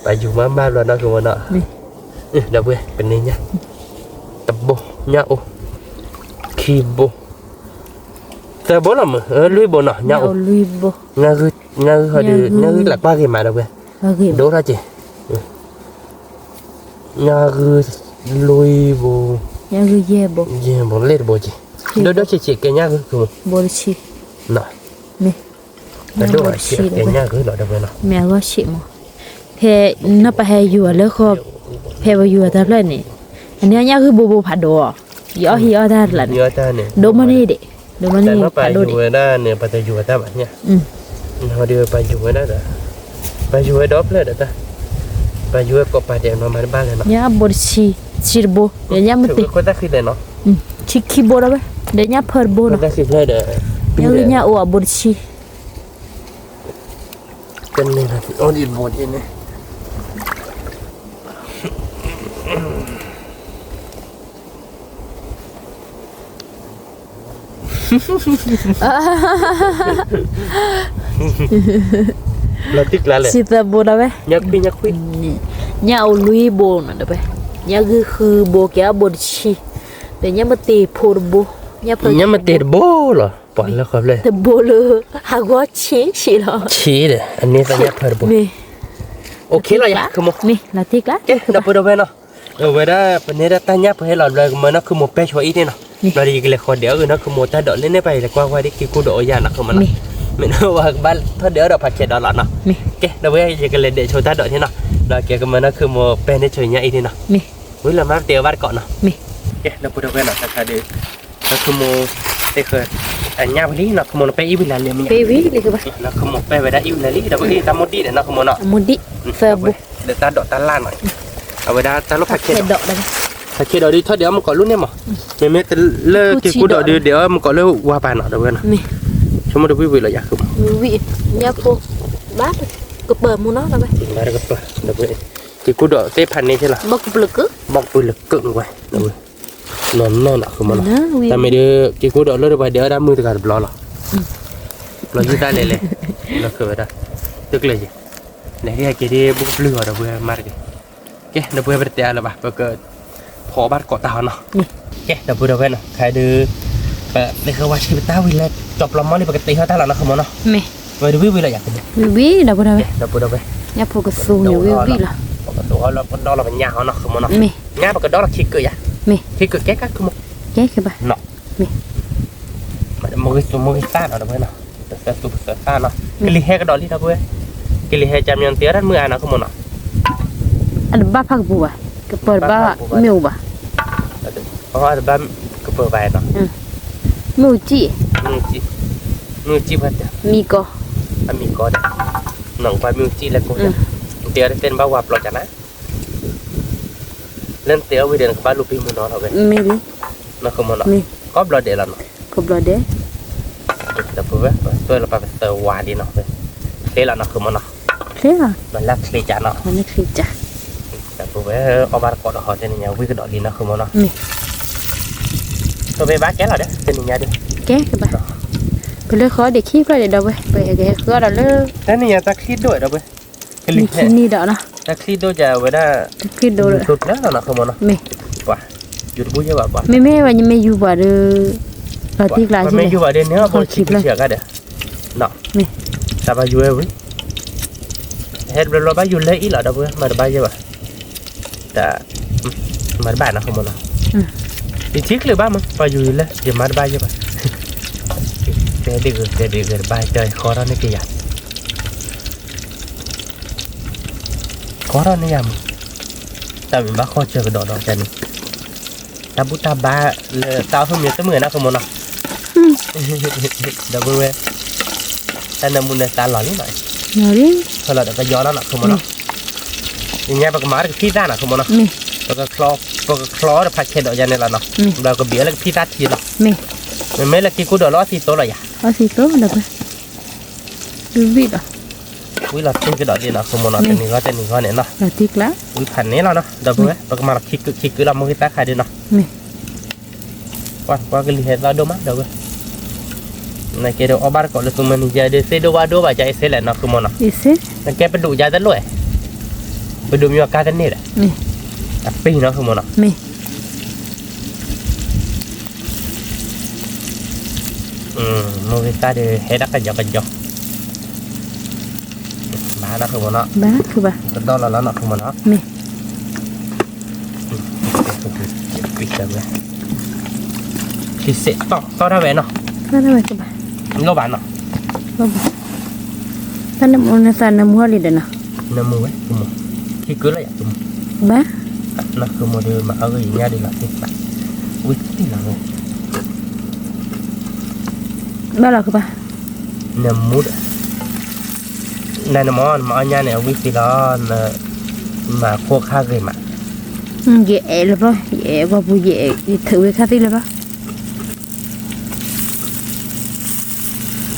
ပှၤယူၤမးမၤဘျီနီတဘိမ့ၢ်နီၤ, ဒီပုၢ်ဝဲၢ် ပန့ၢ်ညၣ်, တဘိ, ညၣ်အိၣ်, ခံဘိ, သၢဘိလီၤမုၢ်, လွံၢ်ဘိနီၤ, ညၣ်အိၣ်, ညၣ်ဂုၢ်ဟီဒီး ညၣ်ဂုၢ်ကလၢ်ကွၢ်ဂ့ၤမးဒီပုၢ်ဝဲၢ်, ဒိၣ်ထီၣ်က့ၤ, ညၣ်ဂုၢ်လွံၢ်ဘိ, ယဲၢ်ဘိ, လ့ၣ်တဘိက့ၤ, ဒိၣ်ဒိၣ်ဆံးဆံးကဲညၣ်ဂုၢ်, ဘိတဆံ, တဒိၣ်ဆံးကဲညၣ်ဂုၢ်လီၤဒီပုၢ်ဝဲၢ်နီၤ, မ့ၢ်အဂီၢ်ဆံးမး, ဖဲနီၢ်ပၤဟဲယူၤအီၤလၢဃီ, ဖဲပယူၤအီၤတၢ်ဖျၢၣ်န့ၣ်, အန့ၣ်ညၣ်ဂုၢ်ဘိဘိဖးဒိၣ်အီၤ, ယအီၣ်ဟံးအီၣ်တၢ်တလးန့ၣ်, ဒိၣ်မးန့ၣ်ဒံး, ဒိၣ်မးန့ၣ်ဖးဒိၣ်ဒံး, တၢ်နီၢ်ပၤယူၤဝဲဒၣ်န့ၣ် ပတယူၤအီၤတၢ်ဘၣ်န့ၣ်, ဒီးပယူၤဝဲဒၣ်ဒီး, ပယူၤဝဲဒီဖျၢၣ်ဒီးတၢ်, ပယူၤဝဲကိးပၤဒဲးနီၤ မၤတဘၣ်လဲၣ်နီၤ, ညၣ်ဘိတဆံ, ဆံတဘိ, ညၣ်မ့ၢ်တ့ၢ်, ဆံခံဘိဒီပုၢ်ဝဲၢ်, ဒီးညၣ်ဖၢတဘိနီၤ, ညၣ်ဂုၢ်ညၣ်အိၣ်အဘိတဆံ တန့ၢ်ဘၣ်အီၣ်ဒံးဘိဒ်န့ၣ်, လီၤတံၢ်ကျါလဲၣ်, ဆံသၢဘိဒီပုၢ်ဝဲၢ်, ညၣ်ခွံညၣ်ခွံ, ညၣ်အိၣ်လွံၢ်ဘိနီၤဒီပုၢ်ဝဲၢ်, ညၣ်ဂုၢ်ဃုဘိကဲအီၣ်ဘိတဆံ, ဒီးညၣ်မ့ၢ်တ့ၢ်ဖိတဘိ, ညၣ်မ့ၢ်တ့ၢ်တဘိလီၤ, ပှၤလၢဃီဖျၢၣ်, တဘိလၢ, ဟးဂီၤဆံးဆံးလီၤ, ဆံးဒီး အန့ၣ်သးညၣ်ဖၢတဘိ, အိၣ်ခ့လီၤယၤ, မ့ၢ်လီၤတံၢ်ကျါ, ဒီပုၢ်ဝဲၢ်နီၤ, အဝဲဒၣ်ပန့ၢ်ဒၣ်တၢ်ညၣ်ပှဲၤဟဲလီၤဘျီ ကမၤနီၢ်ခူမိၢ်ပဲဆိအံၤန့ၣ်နီၤ, ဘျီဒီးယကလဲၤဃီၤဒဲးအီၣ်ဂ့ၤနီၢ်ခူမိၢ်တၢ်ဒိးလၢန့ၣ် ပှၤယလဲၤကွၢ်ကွၢ်ဒ်က့ၤကူဒီးအီယၤနီၤ ခူမိၢ်နီၤ, မ့ၢ်နီၤ ပှၤကဘၣ်ထီၣ်ဒဲးအီၣ်ဒီးဖးခဲဒီးလီၤနီၤ, ကဲ ဒီပုၢ်ဝဲၢ် ယကလဲၤဒဲးဆိတၢ်ဒိးန့ၣ်နီၤ, ဒီးကဲကမၤနီၢ်ခူမိၢ်ပဲန့ၣ်ဆိညါအံၤန့ၣ်နီၤ, ဝံၤလီၤမ့ၢ်ပတဲအီၤဘၣ်တကိးနီၤ, ကဲ ဒီပုၢ်ဝဲၢ်နီၤ တခါဒီး နီၢ်ခူမိၢ် တဲဃၢၤ အညၣ်ဝံၤလံ နီၢ်ခူမိၢ် နပဲအံၣ်ဝံၤလၢလံမ့ၢ်ညါ, နီၢ်ခူမိၢ်ပဲဝဲဒၣ်အံၣ်ဝံၤလၢလံ ဒီပုၢ်ဝဲၢ် တၢ်မိၢ်ဒံၣ်ဒီး နီၢ်ခူမိၢ်နီၤ, ဒီးတၢ်ဒိးတၢ်လၢ်နီၤ, အဝဲဒၣ်တၢ်လိၣ်ဖးခဲဒီး, ဖးခဲဒီးဒ်ထီၣ်ဒဲးအီၣ်မ့ၢ်ကီးလၢန့ၣ်မး, မ့မ့ၢ်တလၢက့ၤကူဒီးဒ်ဒဲးအီၣ်မ့ၢ်ကီးလၢဝါပၤနီၤ ဒီပုၢ်ဝဲၢ်နီၤ, ဆိကမိၣ်တဝံၣ်ဝံၤလီၤယၤ ညၣ်ဖိ, ဘၣ်ကပၢၢ်မူနီၤ, ကပၢၢ်, က့ၤကူဒီးသ့ၣ်ဖးန့ၣ်က့လီၤ, ဘီကပၢၢ်လၢကၢး, ဘီကပၢၢ်လၢကၢးဝဲ, နီၢ်နီၢ်နီၢ် ခူမိၢ်နီၤ, တၢ်မ့ၢ်ဒ် က့ၤကူဒီးလၢတပှၤဒဲးအီၣ်ဒၣ်မုၢ်တဂၤတဘျီလီၤ, ဘျီယုၢ်တၢ်လဲၤလဲၤ, လီၤဃုာ်ဝဲဒၣ်, တကျၢၤယံၤ, လဲၤဒ်ဟဲက့ၤဒ်ဘူၣ်ကပျုၢ်အီၤ ဒီပုၢ်ဝဲၢ်မၤတက့ၢ်, ကဲ ဒီပုၢ်ဝဲၢ် ပတတဲအါလၢၤဘၣ် ပက ဖီအီၣ်ဘၣ်တကိးတၢ်အီၤနီၤ, ကဲ ဒီပုၢ်ဝဲၢ်နီၤ ခဲဒုး ပသ့ၣ်ဃၢဝါဆံးပတၢ်ဝံၤလၢ ကၠီပျီမီၢ်လံ ပကတ့ထီၣ်တၢ်လီၤနီၤ ခူမိၢ်နီၤ, ဝဲဒၣ်ဝံၤဝံၤလီၤယၤ, ဝံၤဝံၤ ဒီပုၢ်ဝဲၢ်, ဒီပုၢ်ဝဲၢ်, ညၣ်ဖိကသူညိးဝံၤဝံၤလီၤ, ပကဒိၣ်လီၤ ပကဒိၣ်လီၤပညၣ်ဟီနီၤ ခူမိၢ်နီၤ, ညၣ်ပကဒိၣ်လီၤခံကုာ်ယၤ, ခံကုာ်ကဲကဲ ခူမိၢ်, ကဲကဲဘၣ်, မ့ၢ်ဂ့ၤသူမ့ၢ်ဂ့ၤသၣ်နီၤ ဒီပုၢ်ဝဲၢ်နီၤ, ပသၢသူပသၢသၣ်နီၤ, ကလံၤဟဲကဒီးလံ ဒီပုၢ်ဝဲၢ်, ကလံၤဟဲကၢ်မညီတ့အီၣ်တၢ်မုၢ်အါနီၤ ခူမိၢ်နီၤ, အတဘၣ်ဖးကပူၤဘၣ်, ကပၢၤတဘၣ်မ့ၣ်အူဘၣ်, အတဘၣ်ကပၢၤဘၣ်နီၤ, မ့ၣ်အူကံၣ်, မ့ၣ်အူကံၣ်ဘၣ်တၢ်, မံကီ, အမံကီဒီး, နကွၢ်မ့ၣ်အူကံၣ်လဲၣ်ကိၢ်တၢ်, နတ့အီၣ်တသ့ၣ်နဘၣ်ဝါပျီကနၤ လၢနတ့အီၣ်ဝံၤဒီး နကဘၣ်လူၤပံမုၢ်နီၤထီၣ်ဝဲ, မ့ၢ်လံ, နီၢ်ခူမိၢ်နီၤ, ကိးဘျီဒဲးလီၤနီၤ, ကိးဘျီဒဲး, ဒီပုၢ်ဝဲၢ် ပသွဲၣ်လီၤပာ်ပသၢဝါဒံးနီၤ, ချ့လီၤနီၢ်ခူမိၢ်နီၤ, ချ့လီၤ, မၤလၢချ့ကၢ်နီၤ, ချ့ကၢ်, ဒီပုၢ်ဝဲၢ် အီၣ်ဘၣ်တကိးဒီးဟီ တနံၤညါဝံၤကဒီးလံနီၢ်ခူမိၢ်နီၤ, မ့ၢ်, သိးပဘၣ်ကဲလီၤဒီး တနံၤညါဒီး, ကဲကဘၣ်, ပလၢဃီဒံးခံဖျၢၣ်ဒံးဒီပုၢ်ဝဲၢ် ပဟဲကဟဲဃုအီၣ်ဒီးလၢ တနံၤညါတၢ်ချံဒိၣ်ဒီပုၢ်ဝဲၢ် ကလံၤဟဲ, တၢ်ချံဒိၣ်ယၤဝဲဒၣ်, တၢ်ချံဒိၣ်လၢ, ယူၤဆိဖျၢၣ်လီၤနီၢ်ခူမိၢ်နီၤ, မ့ၢ်, ပှၤ, ယူၤတဘူၣ်ယဲၢ်ဘၣ်ပှၤ, မ့မ့ၢ်ဝဲမ့ၢ်ယူၤပှၤဒီး, လီၤတံၢ်ကျါ, မ့ၢ်ယူၤပှၤဒီးန့ၣ် အဘိခံခံဆံအဂၤဒီး, မ့ၢ်, တၢ်ဘၣ်ယူၤဝဲဝံၤ, ဟဲတဘျီဘျီဘၣ်ယူၤလၢအံၤလီၤ ဒီပုၢ်ဝဲၢ် မၤတဘၣ်ယဲၢ်ဘၣ်, တၢ်, မၤတဘၣ်နီၢ်ခူမိၢ်နီၤ, ယထံၣ်ချုးဘၣ်မး ပှၤယူၤလၢ ယမၤတဘၣ်ယဲၢ်ဘၣ်, တဲဒ်ဂ့ၤ တဲဒ်ဂ့ၤ တဘၣ်တဲဃီထီၣ်န့ၢ်က့ၤယၤ ဃီထီၣ်န့ၢ်ယၤမး, တၢ်မ့ၢ်ဘၣ်ဃီစၢၤကဒီးဒီးန့ၣ်, တၢ်ဘူၣ်တၢ်ဘါလၢတၢ်အိၣ်ဖှိၣ်မံၤတမုာ်နီၢ်ခူမိၢ်နီၤ, ဒီပုၢ်ဝဲၢ်, တၢ်နၢမူနသါလီၤလံနီၤ, ဖဲလီၤဒီးကယီနီၤနီၢ်ခူမိၢ်နီၤ, ယ ညါပကမၤအီၤတကဖံသၣ်နီၤ ဃုမိၢ်နီၤ, ပကချီ, ပကချီအီၤဒီးဖးဆဲးဒီးယၤန့ၣ်လီၤနီၤ, ဒီးကဘံးအီၤလၢကဖံသၣ်ထံလီၤ, မ့မ့ၢ်လၢက့ၤကိၣ်ဒီးလၢအီသံးသိလီၤယၤ, အီသံးသိလီၤ, ဝံၤလီၤသ့ကဒီးဒ်နီၤ ဃုမိၢ်နီၤ, တနံၤဂီၢ်တနံၤဂီၢ်န့ၣ်နီၤ, ဝံၤဖးန့ၣ်လီၤနီၤ, ဒီပုၢ်ဝဲၢ် ပကမၤလီၤခံကုာ်ခံကုာ်လီၤ မိၢ်ဂ့ၤသးခါဒုနီၤ, ကွၢ်ကွၢ်ကလံၤဟဲသီဒိၣ်မး ဒီပုၢ်ဝဲၢ်, နကဲဒီးအီၣ်ဘၣ်တကိးလၢသုမုၢ်နံၤယဲဒုးသ့ၣ်ဒိၣ်ဝၣ်ဒိၣ်ဘၣ်ယၤအ့စ့လဲၣ်နီၤ ဃုမိၢ်နီၤ, နကဲပဒုးယၤတလိၣ်, ပဒုးမံအီၤကါတန့ၢ်ဒီး, အပ့ၤနီၤ ဃုမိၢ်နီၤ မိၢ်ဂ့ၤသးဒီး ဟဲဒၣ်ကယီကယီ, ဘၣ်နီၤ ဃုမိၢ်နီၤ, ကဒီလီၤလီၤနီၤ ဃုမိၢ်နီၤ, ချံစဲးတီၢ်တီၢ်ဒၣ်ဝဲနီၤ, လိၣ်ဘၣ်နီၤ, တၢ်နမူနသးနမူအီၤလံဒီးနီၤ, နမူဝဲ ဃုမိၢ်, ခံကုာ်လီၤယၤ ဃုမိၢ်, ဘၣ်, နီၤ ဃုမိၢ်ဒီးမၤအီၣ်ဂ့ၤညါဒုလီၤသ့ၣ်သး, ဝံၤတံၢ်လီၤဝဲ ဘၣ်လီၤ ဃုဘၣ်, နမူဒီး, နနမၤ နမၤအီၣ်ညါန့ၣ် အဝံၤသ့လီၤ, မၤခိၣ်ခါဂ့ၤမး, ယအဲၣ်လၢဘျီ ယအဲၣ်ဂီၤပူၤ ယအဲၣ် ယထုးဝဲခါသ့လၢဘျီ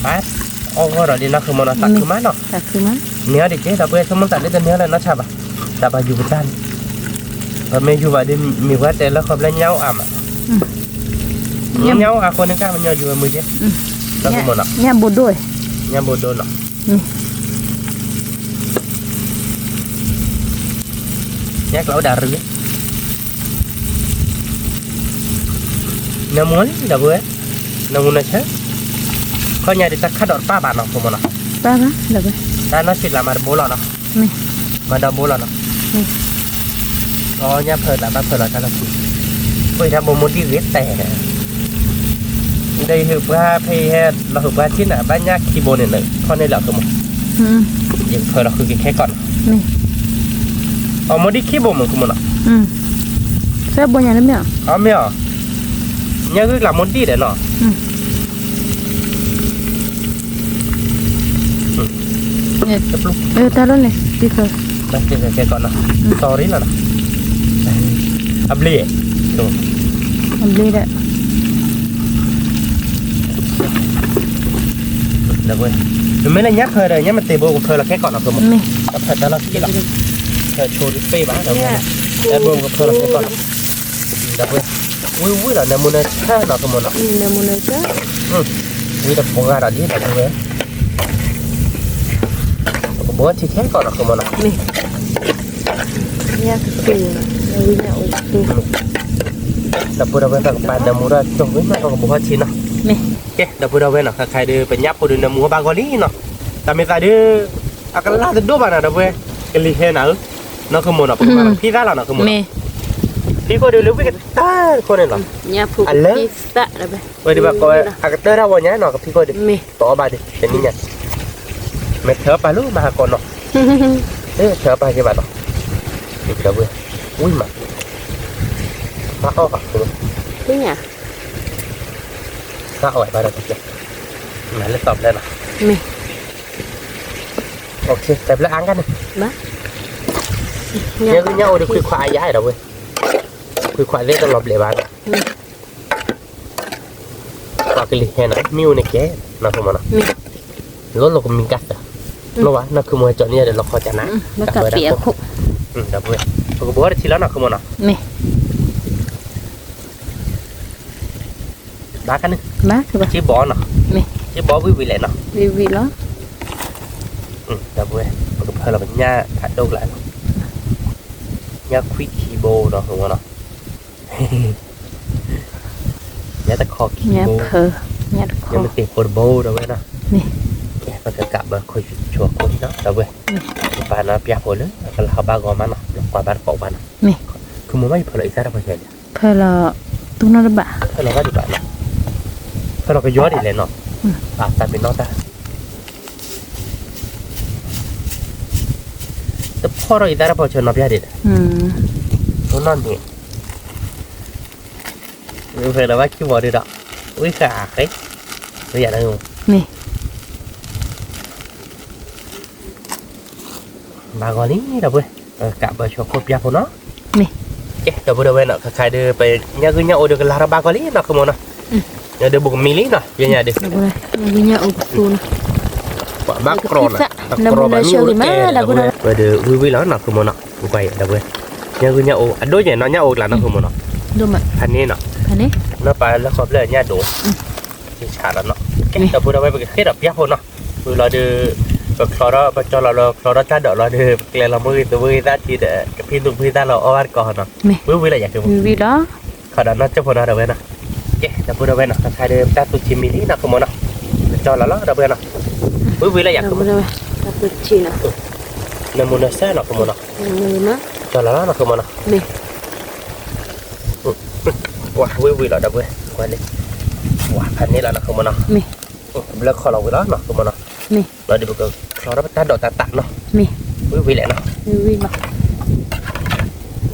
ဘၣ်, အီၣ်ဂီၢ်ဒီးဒ်နီၢ်ဃုာ်မၢ်နီၤ သးခုမးနီၤ, သးခုမး, န့ၢ်အီၤဒ်က့ၤ ဒီပုၢ်ဝဲၢ် ဆိကမိၣ်သးလၢတန့ၢ်အီၤလၢနီၢ်ဆါဘၣ်, သးဘၣ်ယူၤပတၢ်န့ၣ်, ပမ့ၢ်ယူၤဘၣ်ဒီး မ့ၢ်ပှၤတဲလၢဃီဖျဲၣ်ညၣ်အိၣ်အါမး, ညၣ်အိၣ်အါဃိန့ၣ် ကမညီယူၤဝဲမုာ်က့ၤ, ဒီပုၢ်ဝဲၢ်မၢ်နီၤ, ညၣ်ဘိဒိၣ်, ညၣ်ဘိဒိၣ်နီၤ, ညၣ်ကျိၤအိၣ်ဒၣ်ရူၤ နမူလံ ဒီပုၢ်ဝဲၢ်, နမူနဆၢ, ခီညါဒ်တၢ်ခါဒီးတပၢ်ဘၣ်နီၢ်ခိမၢ်နီၤ, တၢ်နီၢ်ဆံးကျါမၤတဘိလီၤနီၤ, မၤဒီဘိလီၤနီၤ, အီညၣ်ဖၢလၢဘၣ်ဖၢလီၤတၢ်လီၢ်ခံ, ပှ့ၤတၢ်ဘိမိၢ်ဒံၣ်ဂ့ၤတဲ, ဒီးယဟုးပှၤဖဲယဟဲလီၤဟုးပှၤထံၣ်နၤ ဘၣ်ညၣ်ခံဘိန့ၣ် ခီန့ၣ်လီၤခိမၢ်, ယကဖၢလီၤဃုက့ၤခဲကီၢ်နီၤ, အီမိၢ်ဒံၣ်ခံဘိမၢ်ခိမၢ်နီၤ, အီမ့ၢ်အီၤ, ညၣ်ဂုၢ်ကျးမိၢ်ဒံၣ်ဒီးနီၤ, တပျိ, တၢ်လီၢ်န့ၣ်, ခဲကီၢ်နီၤ, sorry လီၤနီၤ, အဘျ့, အဘျ့ဒီး မ့မ့ၢ်လၢညၣ်ဖၢဒီး ညၣ်မ့ၢ်တ့ဘိကဖၢလီၤခဲကီၢ်နီၤခိမၢ်, ကဖၢတၢ်လီၢ်ခံလီၤ, ဖၢဆိတသ့ဘၣ်ဒီး, တ့ဘိကဖၢလီၤခဲကီၢ်နီၤ, ဒီပုၢ်ဝဲၢ်, ဝံၤဝံၤလီၤ နမူနဆၢနီၤခိမၢ်နီၤ, ဝံၤတပှၢ်ဒီးဒ်ဒီပုၢ်ဝဲၢ်, ပကဘိထံခဲကီၢ်နီၤခိမၢ်နီၤ, ဒီပုၢ်ဒီဝဲၢ် ပကပာ်နမူထီၣ်ကၠိဝံၤမး ပကဘိထံနီၤ, ကဲ ဒီပုၢ်ဒီဝဲၢ်နီၤ ခဲခါဒီး ပညၣ်ဖိဒီးနမူဘၣ်ဂီၤလံနီၤ, တၢ်မ့ၢ်သးဒုး အကလၢ်တဒိၣ်ဘၣ်နီၤ ဒီပုၢ်ဝဲၢ်, ကလံၤဟဲနၤဧၢ, နီၢ်ခိမၢ်နီၤ ပကမၤလီၤဖံသၣ်လီၤနီၤခိမၢ်နီၤ, ဖံခိၣ်ဒီးလၢဝံၣ်ကတၢၢ်တခိၣ်န့ၣ်လီၤ, အလၢ ဝဲဒ်ဘၣ်ကိးဝဲ အကတၢၢ်တၢ်ဝီညါနီၤ ကဖံခိၣ်ဒီး တအီၣ်ဘၣ်ဒီး တနံၣ်ညါ, မ့ၢ်ထၢပာ်လၢမၤဟးကီးနီၤ, ထၢပာ်က့ၤဘၣ်နီၤ, ဒီပုၢ်ဝဲၢ်, ဝံၤမး, ဘၣ်အီၣ်ဘၣ်, ဘၣ်အီၣ်ဘၣ်ဒီးတကဲ, မၤလၢသီဖျၢၣ်နီၤ, တဖျၢၣ်အါကန့ၣ်, ညၣ်အိၣ်ဒီးခွံခွါအယါဒီပုၢ်ဝဲၢ်, ခွံခွါသ့ၣ်တလီၤဘျဲးဘၣ်နီၤ ပှၤကလံၤဟဲနၤ မ့ၣ်အူန့ၣ်ကဲ, နီၢ်ခိမၢ်နီၤ, လိၣ်လိာ်ကမံၤကါသၢ, လိၣ်ဘၣ် နီၢ်ခိမၢ်ဟဲကၠီန့ၢ်ယၤဒီး လီၤခီကနၤ, ဒီပုၢ်ဝဲၢ်, ပကဘိထံလီၤနီၢ်ခိမၢ်နီၤ, ဘၣ်ကန့ၣ်, က့ဘီနီၤ, က့ဘီဝံၣ်ဝံၣ်လဲၣ်နီၤ, ဒီပုၢ်ဝဲၢ် ပကဖၢလီၤပညၣ်ဖးဒိၣ်ကျါနီၤ, ညၣ်ခွံခံဘိနီၢ်ခိမၢ်နီၤ ညၣ်တခီခံဘိ, ညၣ်တခီ, ညၣ်မ့ၢ်တ့ဖိတဘိဒီပုၢ်ဝဲၢ်နီၤ, ပကကးဘၢခိၣ်ဆူၣ်အခိၣ်န့ၣ်နီၤ ဒီပုၢ်ဝဲၢ်, ပပာ်နီၤပျၢ်ဖိလၢ အကလၤဟီဘၣ်ဂီၤမးနီၤ ကွၢ်ဘၣ်တကိးဘၣ်နီၤ, ခိမၢ်မ့ၢ်ယဖၢလီၤအံသၣ်တဖၣ်ဆဲးလဲၣ်, ဖၢလီၤ, ဖၢလီၤဘၣ်ဒံးဘၣ်နီၤ, ဖၢလီၤကယီဒ်လဲၣ်နီၤ, အတၢ်မ့ၢ်နီၢ်တၢ် တဖီၣ်ထီၣ်အံသၣ်တဖၣ်ဆဲးနီၤပျၢ်ဒံးဒီး, ဖိနီၢ်န့ၣ်, ဖဲဒီးဘၣ်ခံဘီဒံးဒီး, ဝံဃာ်ဃဲ, ဝံယၤန့ၣ်, ဘၣ်ဂီၤလံဒီပုၢ်ဝဲၢ် ကးဘၢဆိခိၣ်ပျၢ်ဖိနီၤ, မ့ၢ်, ကဲ ဒီပုၢ်ဒီဝဲၢ်နီၤ ခဲခါဒီး ပညၣ်ဂုၢ်ညၣ်အိၣ်ဒီးကလါထီၣ်ဘၣ်ကီလံနီၤ ဃုမိၢ်နီၤ, ဒီးဘူးကမံလံနီၤ ယညါဒီး, ညၣ်ဂုၢ်ညၣ်အိၣ်ကသူနီၤ, ဘၣ်ကြီနီၤ, တကြီဘၣ်မ့ၢ်အိၣ်တကဲဒီး, ဝဲဒီးဝံၣ်ဝံၣ်လီၤနီၤ ဃုမိၢ်နီၤ, ကွၢ်အံၤဒီပုၢ်ဝဲၢ်, ညၣ်ဂုၢ်ညၣ်အိၣ် အဒိၣ်ညါနီၤ ညၣ်အိၣ်ကျါနီၤ ဃုမိၢ်နီၤ, ဖးန့ၢ်နီၤ, နီၢ်ပၤလၢဃီဖျၢၣ်ညၣ်ဒိၣ် ဆးလီၤနီၤ, ကဲ ဒီပုၢ်ဒီဝဲၢ် ပကဃ့ၢ်ဒီးပျၢ်ဖိနီၤ, ဝံၤလီၤဒီး ပချီထီၣ် ပကၠီလီၤလၢ ချီထီၣ်တၢ်ဒိးလီၤဒီး ပကျဲလီၤမုၢ်ဂ့ၤသူၣ်မုၢ်ဂ့ၤသၣ်ထံဒီး ကဖံးသူၣ်ဖံးသၣ်လီၤအီၣ်ဘၣ်တကိးနီၤ, ဝံၣ်ဝံၣ်လီၤယၤ ဃုမိၢ်, ခီဒီးနီၢ်ကၠိဖိနီၤ ဒီပုၢ်ဝဲၢ်နီၤ, ကဲ ဒီပုၢ်ဒီဝဲၢ်နီၤ ခဲခါဒီး ပတၢ်သူၣ်ဆံးမံလံနီၤ ဃုမိၢ်နီၤ, ပကၠီလီၤလီၤ ဒီပုၢ်ဝဲၢ်နီၤ, ဝံၣ်ဝံၣ်လီၤယၤ ဃုမိၢ်, နမူနဆၢနီၤ ဃုမိၢ်နီၤ, ကၠီလီၤလီၤနီၤ ဃုမိၢ်နီၤ, ဝံၣ်ဝံၣ်လီၤ ဒီပုၢ်ဝဲၢ်, ဖးန့ၢ်လီၤနီၤ ဃုမိၢ်နီၤ, ဘျၢခီလီၤဝံၤလီၤနီၤ ဃုမိၢ်နီၤ, ဒီးပကချီထီၣ်ပတၢ်ဒိးတၢ်သးနီၤ, ဝံၣ်ဝံၣ်လဲၣ်နီၤ,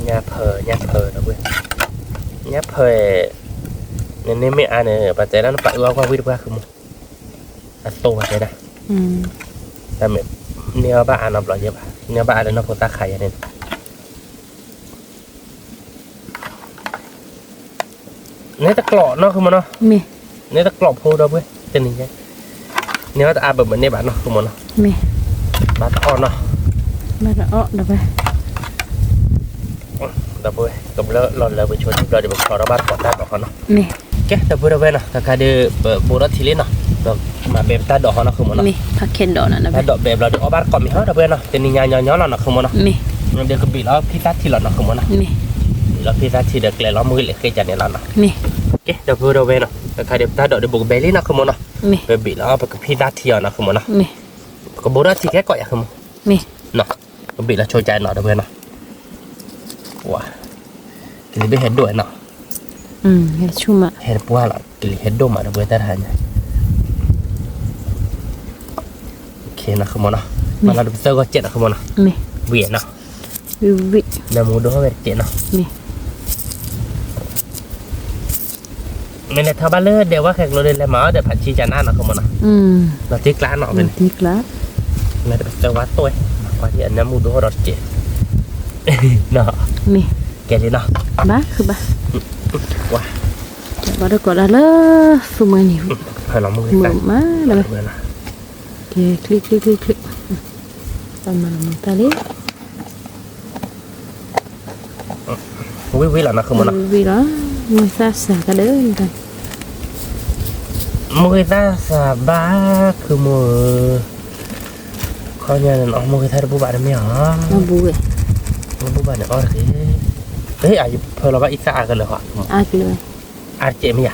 ညၣ်ဖၢ ညၣ်ဖၢ ဒီပုၢ်ဝဲၢ်, ညၣ်ဖၢ, နန့ၢ်မ့ၢ်အါန့ၣ် ပတဲဒၣ်နပာ်အၢအီၣ်ကွၢ်ဝံၣ်တပှၢ် ဃုမိၢ်, အသိးပတဲဒၣ်, တမ့ၢ်န့ၢ်အီၣ်ဘၣ်အါနီတဘျီယဲဘၣ်, န့ၢ်အီၣ်ဘၣ်အါလၢနီၢ်ဖိသၣ်ခါယဲန့ၣ် န့ၣ်တကျိးနီၤ ဃုမိၢ်နီၤ, န့ၣ်တကျိးဖိ ဒီပုၢ်ဝဲၢ် တနံၤညါ, န့ၢ်အီၣ်တအါဘၣ် မ့ၢ်န့ၢ်ဘၣ်နီၤ ဃုမိၢ်နီၤ, ဘၣ်တအီၣ်နီၤ, ဒီပုၢ်ဝဲၢ် ကဘျၢလီၤလၢပဆိတံၢ်ဘျီဒီး ပကချီထီၣ်ဘၣ်တကိးတၢ်ဒိးဟီနီၤ, ကဲ ဒီပုၢ်ဝဲၢ်နီၤ ခဲခါဒီး ပဘူးထီၣ်ထံလံနီၤ, ပမၤဘဲပတၢ်ဒိးဟီနီၤ ဃုမိၢ်နီၤ, တၢ်ဒိးဘဲဘျီဒီး အီၣ်ဘၣ်တကိးမ့ၤဟီ ဒီပုၢ်ဝဲၢ်နီၤ, တနံၤညါညီညီလီၤနီၤ ဃုမိၢ်နီၤ, ဒီးကဘ့ၣ်လီၤဖံသၣ်ထံလီၤနီၤ ဃုမိၢ်နီၤ, ဘ့ၣ်လီၤဖံသၣ်ထံဒီး ကျဲလီၤမုၢ်လ့ၣ်ဃ့ကန့ၣ်လီၤနီၤ, ကဲ ဒီပုၢ်ဝဲၢ်နီၤ ခဲခါဒီး ပတၢ်ဒိးဒီးဘူးကဘဲလံနီၤ ဃုမိၢ်နီၤ, ပဘ့ၣ်လီၤ ပကဖံသၣ်ထံအီၤနီၤ ဃုမိၢ်နီၤ, ပကဘူးထံခဲကိးယၤ ဃုမိၢ်, ပဘ့ၣ်လီၤဆိကန့ၣ်နီၤ ဒီပုၢ်ဝဲၢ်နီၤ, ကလံၤဘ့ၣ်ဟဲဒိၣ်နီၤ, ဟဲတပှၢ်လီၤ ကလံၤဟဲဒိၣ်မး ဒီပုၢ်ဝဲၢ် တၢ်တဟါညါ နီၤ ဃုမိၢ်နီၤ, မၤလီၤဒီးပသၢဂီၤစဲးနီၤ ဃုမိၢ်နီၤ, ဝံၤနီၤ, နမူဒိၣ်ဝဲတစဲးနီၤ, မ့ၢ်လဲၤထီၣ်ဘၣ်လၢဒဲးဝါဃဲးကျိဒီး လဲၤမၤအီၣ်ဒီးဖးဆံကနၣ်နီၤ ဃုမိၢ်နီၤ, လီၤတံၢ်ကျါနီၤ ဖဲန့ၣ်, လီၤတံၢ်ကျါ, မ့ၢ်တပသၢဝါတိၢ်ဝဲ, မၤကွၢ်ဒ်အနၢမူဒိၣ်ဒီးတစဲး, ကဲလံနီၤ, ဘၣ်ဃုဘၣ်, ဘၣ်တကိးဒၣ်လၢ သူမုၢ်နံၤ, ဖဲလီၤမုၢ်ဂ့ၤသၣ်, ကဲ ချံချံချံချံ, တၢ်မၤလီၤမုၢ်သၣ်လံ ဝံၤဝံၤလီၤနီၤ ဃုမိၢ်နီၤ, ဝံၤလီၤ, မုၢ်သၣ်စၢ်ကဒီး, မုၢ်ဂ့ၤသၣ်စၢ်ဘၣ် ဃုမိၢ်ဧၢ, ခီညါန့ၣ်နီၤ မုၢ်ဂ့ၤသၣ်တဘူၣ်ဘၣ်တမ့ၢ်ဧါ, ဘူၣ်ဘၣ်န့ၣ်အီၣ်တဂ့ၤ, အဖၢလီၤဘၣ်အံသၣ်အါကလၢာ်ဟီ, အါတကဲးမ့ၢ်ယၤ,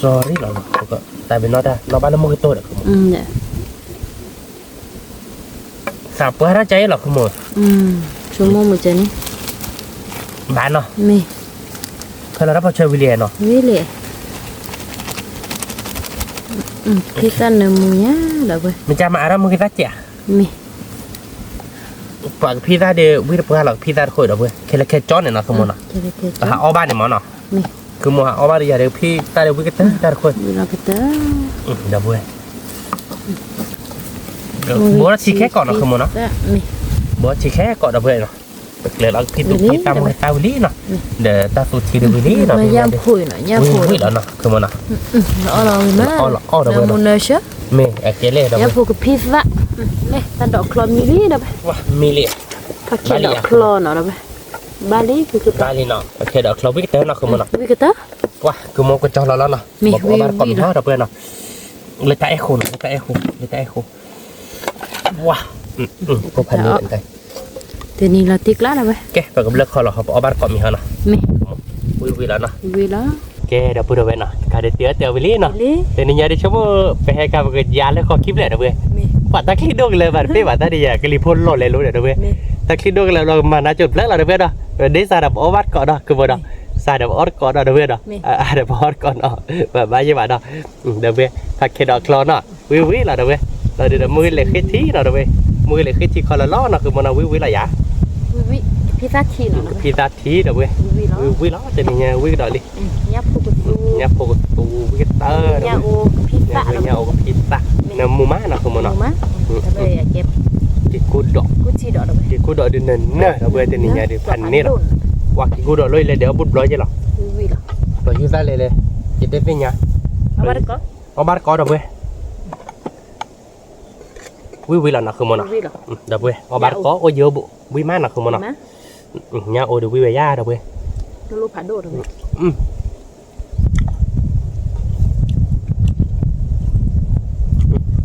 sorry လီၤ, တၢ်ဘ့ၣ်နီၢ်တၢ် နီၢ်ဘၣ်လၢမုၢ်ကတိၢ်ဒီး ဃုမိၢ် သးပှၢ်ထီၣ်ကါအံၤလီၤ ဃုမိၢ်, ဆိကမိၣ်မုၢ်ကဲန့ၣ်, ဘၣ်နီၤ, ဖဲလီၤတၢ်ဖီဆွဲဝံၤလံနီၤ, ဝံၤလံ, ဖံသၣ်နၢမူညါလီၤဝဲ, မ့ၢ်ကါမၤအါထီၣ်မုၢ်ဂ့ၤသၣ်ကဲးဧါ, မ့ၢ်, ပှၤကဖံသၣ်ဒီး ဝံတပှၢ်လီၤ ကဖံသၣ်တခိၣ်ဒီးဝဲ, ခဲလၢာ်ခဲကၠီန့ၣ်နီၤ ဃုမိၢ်နီၤ, ပဟးအီၣ်ဘၣ်န့ၣ်မ့ၢ်နီၤ, ဃုမိၢ်ဟးအီၣ်ဘၣ်ဒီးယၤဒီး ဖံသၣ်ဒီးဝံကတၢၢ်တၢ်တခိၣ်, ဒီးဝဲ ဘူးထံခဲကိးနီၤ ဃုမိၢ်နီၤ, ဘူးထံခဲကိးဒီးဝဲနီၤ, ပကျဲလီၤကဖံသူၣ်ဖံသၣ်မုၢ်ဂ့ၤသၣ်ဝံၤလံနီၤ, ဒီးတၢ်သူၣ်ထံဒီးဝံၤလံနီၤ, ဝံၤလီၤနီၤ ဃုမိၢ်နီၤ, အီၣ်လီၤအီၣ်ဒီးဝဲ, မ့ၢ်အကဲလဲၣ်ဒီးဝဲ, တၢ်ဒိးချီမံလံဒီးဝဲ, မံလံ, ဖးခဲဒိးချီနီၤဒီးဝဲ, ဘၣ်လံ, ဘၣ်လံနီၤ, ဖးခဲဒိးချီဝံကတၢၢ်နီၤ ဃုမိၢ်နီၤ, ဝံကတၢၢ်, ပှၤ ဃုမိၢ်ကကၠီလီၤလီၤနီၤ, မ့ၢ်ဝံဝံလီၤ, ဒီးပှဲၤနီၤ, လၢတၢ်အဲၣ်ဃိနီၤ လၢတၢ်အဲၣ်ဃိ, လၢတၢ်အဲၣ်ဃိ, ဝါ, ဖိဖးန့ၣ်, တနံၤလီၤတံၢ်ကျါလီၤဝဲ, ကဲ ပကဘျၢခီလီၤ ပအီၣ်ဘၣ်တကိးမံၤဟီနီၤ, မ့ၢ်, ဝံဝံလီၤနီၤ, ဝံလီၤ, ကဲ ဒီပုၢ်ဒီဝဲနီၤ တခါဒီးတၢ်အၢတၢ်ဝံၤလံနီၤ, တနံၤညါဒ်ဆိကမိၣ် ပဟဲခါပကယါလၢဃီခံဖျၢၣ်ဒီးဝဲ, ပှၤတၢ်ချံဒိၣ်ကလၢၤဘၣ်တပ့ၢ်ဘၣ်တၢ်ဒ်ယၤ ကလံၤဖိလီၢ်လဲၤလိၤဒီးဝဲ, တၢ်ချံဒိၣ်ကလၢၤလီၤ ကမၤနၤကၠိတဖျၢၣ်လီၤဒီးဝဲဒီး, ဒ်စးဒီးပအီၣ်ဘၣ်တကိးဒီး ကဘီဒီး, စးဒီးပအီၣ်တကိးဒီးဒီးဝဲဒီး, အါဒီးပအီၣ်တကိးနီၤ, ဘၣ်ဘၣ်ယဲၢ်ဘၣ်ဒီး, ဒီးဝဲ, ဖးခဲဒီးချီနီၤ, ဝံဝံလီၤဒီးဝဲ, လီၤဒီးမုၢ်ဂ့ၤလဲၤဃ့ထံနီၤဒီးဝဲ, မုၢ်ဂ့ၤလဲၤဃ့ထံခီလီၤလီၤနီၤ ဃုမိၢ်နီၤ ဝံဝံလီၤယၤ, ဝံဝံ, ကဖံသၣ်ထံနီၤ, ကဖံသၣ်ထံဒီးဝဲ, ဝံဝံလီၤ တနံၤညါဝံကဒီးလံ, ညၣ်ဖိကသူ, ညၣ်ဖိကသူဝံကတၢၢ်ဒီးဝဲ, ညၣ်အိၣ်ကဖံသၣ်, ညၣ်အိၣ်ကဖံသၣ်, နမူမးနီၤ ဃုမိၢ်နီၤ, က့ၤကူၣ် ဒီး က့ၤခိၣ်ဒီးဒုးနၢၤနၢၤ ဒီပုၢ်ဝဲၢ် တနံၤညါဒုးဖးန့ၣ်လီၤ. ပှၤက့ၤခိၣ်ဒီးလီၢ်အံၤလဲၤဒီးအဘူးတဘျီက့လီၤ. ပှၤဟံးသၣ်လဲၤလဲၤ ယတဲသ့ၣ်ညါ အီၣ်ဘၣ်တကီ ဒီပုၢ်ဝဲၢ် ဝံၣ်ဝံၣ်လီၤနီၤ ဃုမီၤနီၤ. ဒီပုၢ်ဝဲၢ် အီၣ်ဘၣ်တကီ အိၣ်ယၢဘိး ဝံၣ်မးနီၤ ဃုမီၤနီၤ. ညၣ်အိၣ်ဒုးဝံၣ်ဝဲယါ ဒီပုၢ်ဝဲၢ်. ဝံၣ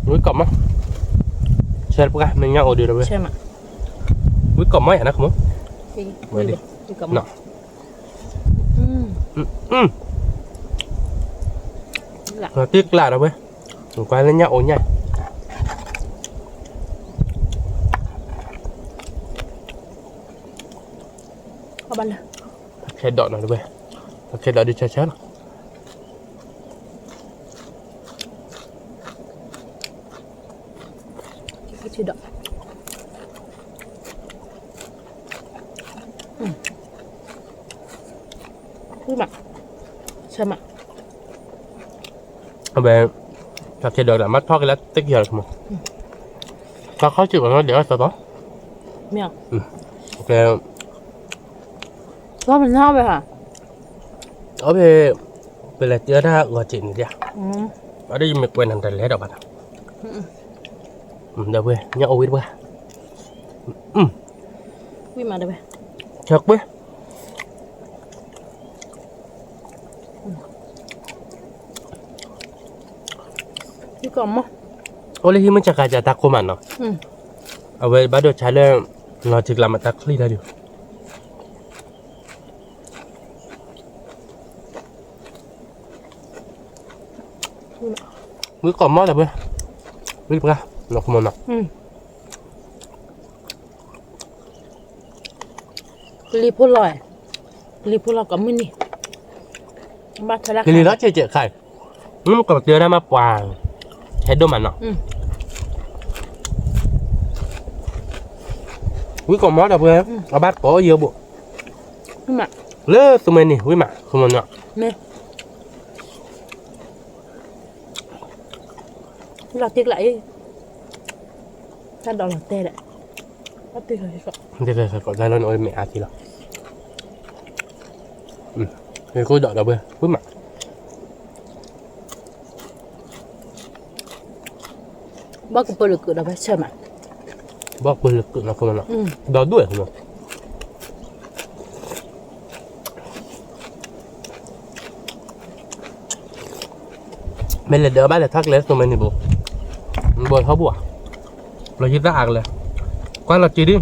်ကီးမး ဆဲးပှၢ်မ့ၢ်ညၣ်အိၣ်ဒုး ဒီပုၢ်ဝဲၢ်. ဝံၣ်ကီးမးယါနီၤ ဃုမီၤ. တံၢ်ကျးဒီပုၢ်ဝဲၢ် ကွၢ်လၢညၣ်အိၣ်ညါ ခဲဒီးနီၤ ဒီပုၢ်ဝဲၢ် ခဲဒီးဒုးဆၢဆၢလီၤ. ဆၢမး အဝဲ ခဲဒီးမ့ၢ်ထီၣ်က့ၤလၢတက့ၤလီၤ တခီစံးဘၣ်နီၤ ဒဲးအီၣ်သီသီ မ့ၢ် အီၣ်ဖဲ ပလဲၤတ့အီၣ်တၢ်ဂီၤစ့းန့ၣ်ဒၣ် အီၣ်ဒ်ယမ့ၢ်ကွဲးနၤတလဲၤဒီးဘၣ်နီၤ ဒီပုၢ်ဝဲၢ် ညၣ်အိၣ်ဝံၣ်တပှၢ် ဆၢကွ့ အိၣ်လၢဟံၣ်မုၢ်ဆါခါကတၢ်ခိၣ်မးနီၤ အဝဲဘၣ်ဒိဆါလၢ လီၤထံကျါမးတၢ်ချံၣ်တၢ်ဒုး ဝံၣ်ကီးမးဒီပုၢ်ဝဲၢ် ဝံၣ်တပှၢ် နီၤ ဃုမီၤနီၤ ကလံၤဖိလီၤ ကလံၤဖိလီၤကီးမုၢ်နံၤ ကလံၤလီၤစဲးစဲးခါ မ့ၢ်ကီးတၢ်မးပှၤ ဟဲဒိၣ်မးနီၤ ဝံၣ်ကီးမးဒီပုၢ်ဝဲၢ် အဘၣ်ကီးယၢဘိး လၢသူမ့ၢ်န့ၣ် ဝံၣ်မး ဃုမီၤနီၤ လီၤတ့ကျးအံၤ တၢ်ဒိးလီၤတဲာ်ဒီး တၢ်လီၤန့ၣ်အိၣ်မ့ၢ်အါထံလီၤ က့ၤခိၣ်ဒီးဒီပုၢ်ဝဲၢ် ဝံၣ်မး ဘီၣ်ကပၢၤလၢကုးဒီးဖဲဆၢမး ဘီၣ်ကပၢၤလၢကုးနီၤ ဒီဒူၣ်ဝဲ မ့ၢ်လဲၤဒီးဘၣ်လဲၤထီၣ်ကလဲၤသူမ့ၢ်န့ၣ်ဘိး ဘိးထီဘိးဧါ လီၤယံၤတၢ်အါကလဲၤ ကွၢ်လီၤစ့ဒ်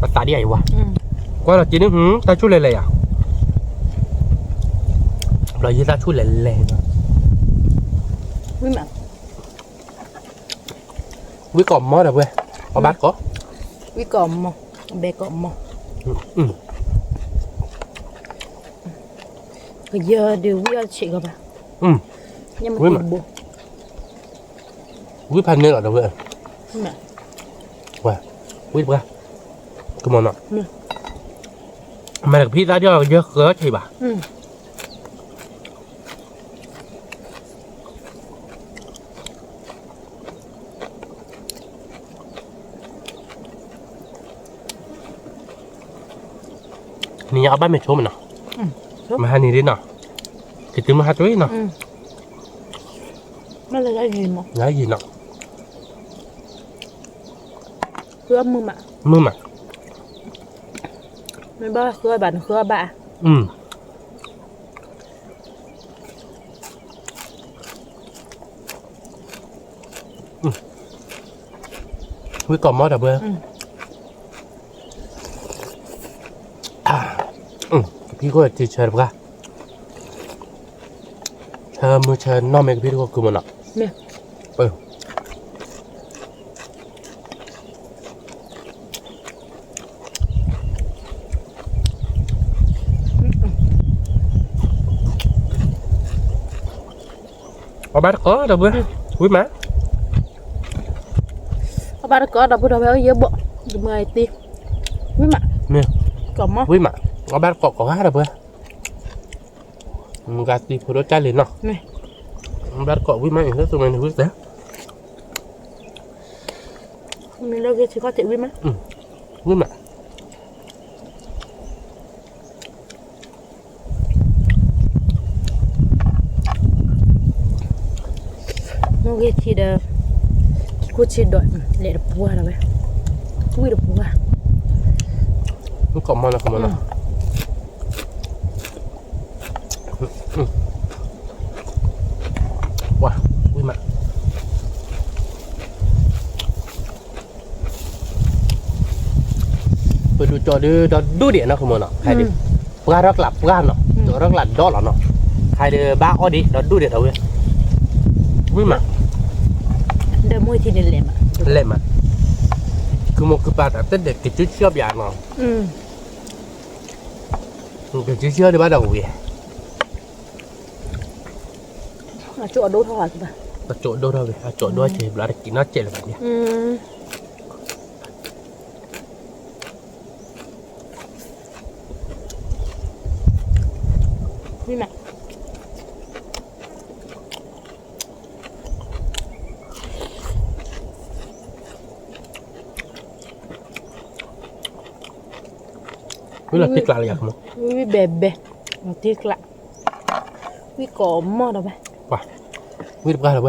အသးဒ်အံၤဝါ ကွၢ်လီၤစ့ဒ် တၢ်ဆူၣ်လဲၤလဲၤယါ လီၤယံၤတၢ်ဆူၣ်လဲၤလဲၤ ဝံၣ်ကီးမးဒီပုၢ်ဝဲၢ် အဘၣ်ကီး ဝံၣ်ကီးမး ဘဲကီးမး ကယၢဒုးဝံၣ်အီၣ်ဆံးကဘၣ် ဝံၣ်မး ဝံၣ်ဖးန့ၢ်လီၤဒီပုၢ်ဝဲၢ် ဝံၣ်တပှၢ် ကမီၤနီၤ မ့ၢ်ကဖံသးဒီးကယၢဃၢဆံးဘၣ် နံၤညါအဘၣ်မ့ၢ်ဆိမးနီၤ မဟါနံၤဒ်နီၤ ကတုၤမဟါတဝံၤနီၤ လါယံၤနီၤ မုာ်မး မ့ၢ်ဘၣ်ဃၢဘၣ်နဃၢဘၣ် ဝံၣ်ကီးမးဒီပုၢ်ဝဲၢ် ကဖံခိၣ်ထံဆၢတပှၢ် ဆၢမုၢ်ဆၢနီၢ်မ့ၢ်ကဖံတခိၣ်ကုမးနီၤ အီၣ်ဘၣ်တကိးဒီပုၢ်ဝဲၢ် ဝံၣ်မး အီၣ်ဘၣ်တကိးဒီပုၢ်ဝဲၢ် ယဘိး ယမၤအံၤတံၢ် ဝံၣ်မး ဝံၣ်မး အီၣ်ဘၣ်တကိးကိးဂၤဒီပုၢ်ဝဲၢ် မုၢ်ဂၤတံၢ်ဖိဒိၣ်ကၢ်လံနီၤ အီၣ်ဘၣ်တကိးဝံၣ်မးအံၤ လၢသူမ့ၢ်န့ၣ်ဝံၣ်သဲ မ့ၢ်လၢဂ့ၤထံခီၣ်ထံးဝံၣ်မး, ဝံၣ်မး, မ့ၢ်ဂ့ၤထံဒီး ထံခိၣ်ဆံးဒီး လဲၤတပှၢ်လီၤဝဲ, ဝံၣ်တပှၢ်, မ့ၢ်ကီးမီၢ်လီၤ ကမီၤလီၤ, ဝံၣ်မး ပဒိၣ်ကၠီဒုးဒီဒူၣ်ဒံးနီၤ ကမီၤနီၤ, ခါဒီး ပှၢ်ထီၣ်ကျးပှၢ်နီၤ, ဒီးထီၣ်ကျးဒီလီၤနီၤ, ခါဒီးဘၣ်အီၣ်ဒံးဒီဒူၣ်ဒံးဒီးဝဲ, ဝံၣ်မး, ဒီးမ့ၢ်ထံန့ၣ်လဲၤမး, လဲၤမး, ကုမိၢ်ကုပၢ်တၢ်တဒဲးကစုဆံအီၣ်ပၠးနီၤ, ကစုဆံအီၣ်ဒံးဘၣ်ဒီးဝံၤ အကၠိဒိၣ်ထီၣ်, အကၠိဒိၣ်ထီၣ်ဝဲ အကၠိဒိၣ်ထီၣ်ဝဲ အကၠိဒိၣ်ထီၣ်ဝဲ ဘျီတက့ၤနီၢ်ကဲးလၢၤဘၣ်န့ၣ်, ဝံၣ်မး ဝံၣ်လီၤတံၢ်ကျးလၢယၤကမီၤ, ဝံၣ်ဘဲဘဲ, တံၢ်ကျး, ဝံၣ်ကီးမီၢ်ဒီးဝဲ, ဝံၣ်တပှၢ်ဒီးဝဲ,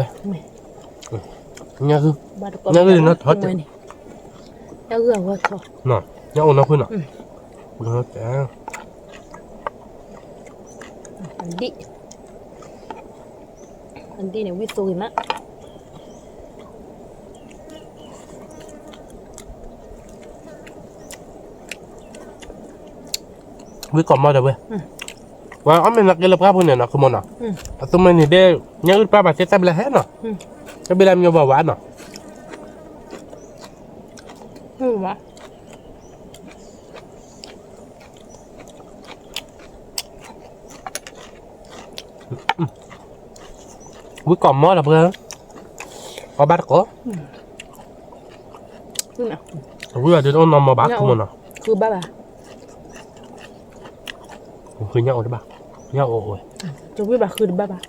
ညၣ်ဂုၢ်, ညၣ်ဂုၢ်နီၢ်ထီၣ်, ညၣ်ဂုၢ်အဂီၢ်ထီၣ်, ညၣ်အိၣ်နီၢ်ဖုၣ်နီၤ, အဒံၣ်န့ၣ် ဝံၣ်သိဂ့ၤမး, ဝံၣ်ကီးမီၢ်ဒီးဝဲ, ပှၤအီၣ်မ့ၤလီၤက့ၤလၢပှၢ်ပူၤန့ၣ်နီၤ ကမီၤနီၤ, အသူမ့ၢ်န့ၣ်ဒဲး ညၣ်ဂုၢ်တပှၢ်ဘၣ်သ့ၣ်သၣ်ဘျဲဟဲနီၤ, တဘ့ၣ်လၢမညီဘၣ်ဝဲနီၤ, ဝံၣ်ကီးမီၢ်ဒီးပှၤ, အီၣ်ဘၣ်တကိး, ဝံၣ်ဘၣ်ဒ်တအိၣ်နီၢ်မီၢ်ဘၣ် ကမီၤနီၤ, ဃုညၣ်အိၣ်တဘၣ်, ညၣ်အိၣ်အိၣ်ဝဲ, တဝံၣ်ဘၣ်ဃုတဘၣ်ဘၣ်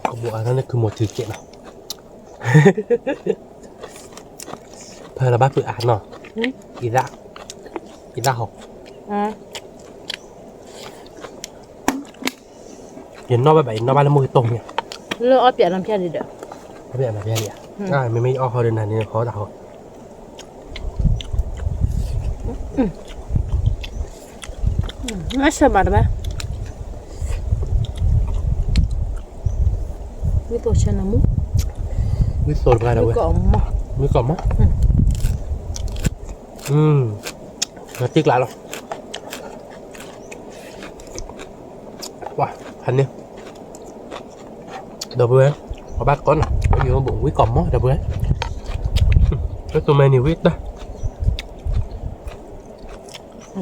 ကဘိးအါန့ၣ် ခုမိၢ်ထုကဲးနီၤ, ဖဲလၢဘၣ်ဖုးအါနီၤ, အံသၣ်ဟီ, ယနီၣ်ဘၣ်ဘၣ် ယနီၣ်ဘၣ်လၢမိၢ်ကတီၢ်မ့ၢ်ဧါ, လၢအီၣ်ပၠးနီၢ်ဖၠၣ်ဒံးဒီး, အီၣ်ပၠးနီၢ်ဖၠၣ်ဒံးဧါ, မ့မ့ၢ်ယအီၣ်ဟီဒီးနၤန့ၣ်ဟီတၢ်ဟီ, မ့ၢ်ဆၢဘၣ်တဘၣ်, ဝံၣ်သိဆၢနမူ, ဝံၣ်သိတဘၣ်ဒီးဝဲ, ဝံၣ်ကီးမီၢ်, တံၢ်ကျးလီၤ, ပှၤ, ဖးန့ၣ်, ဒီပုၢ်ဝဲၢ်, အီၣ်ဘၣ်တကိးနီၤ, ဝံၣ်ကီးမီၢ်ဒီပုၢ်ဝဲၢ်, ကသူမ့ၢ်န့ၣ်ဝံၣ်တၢ်,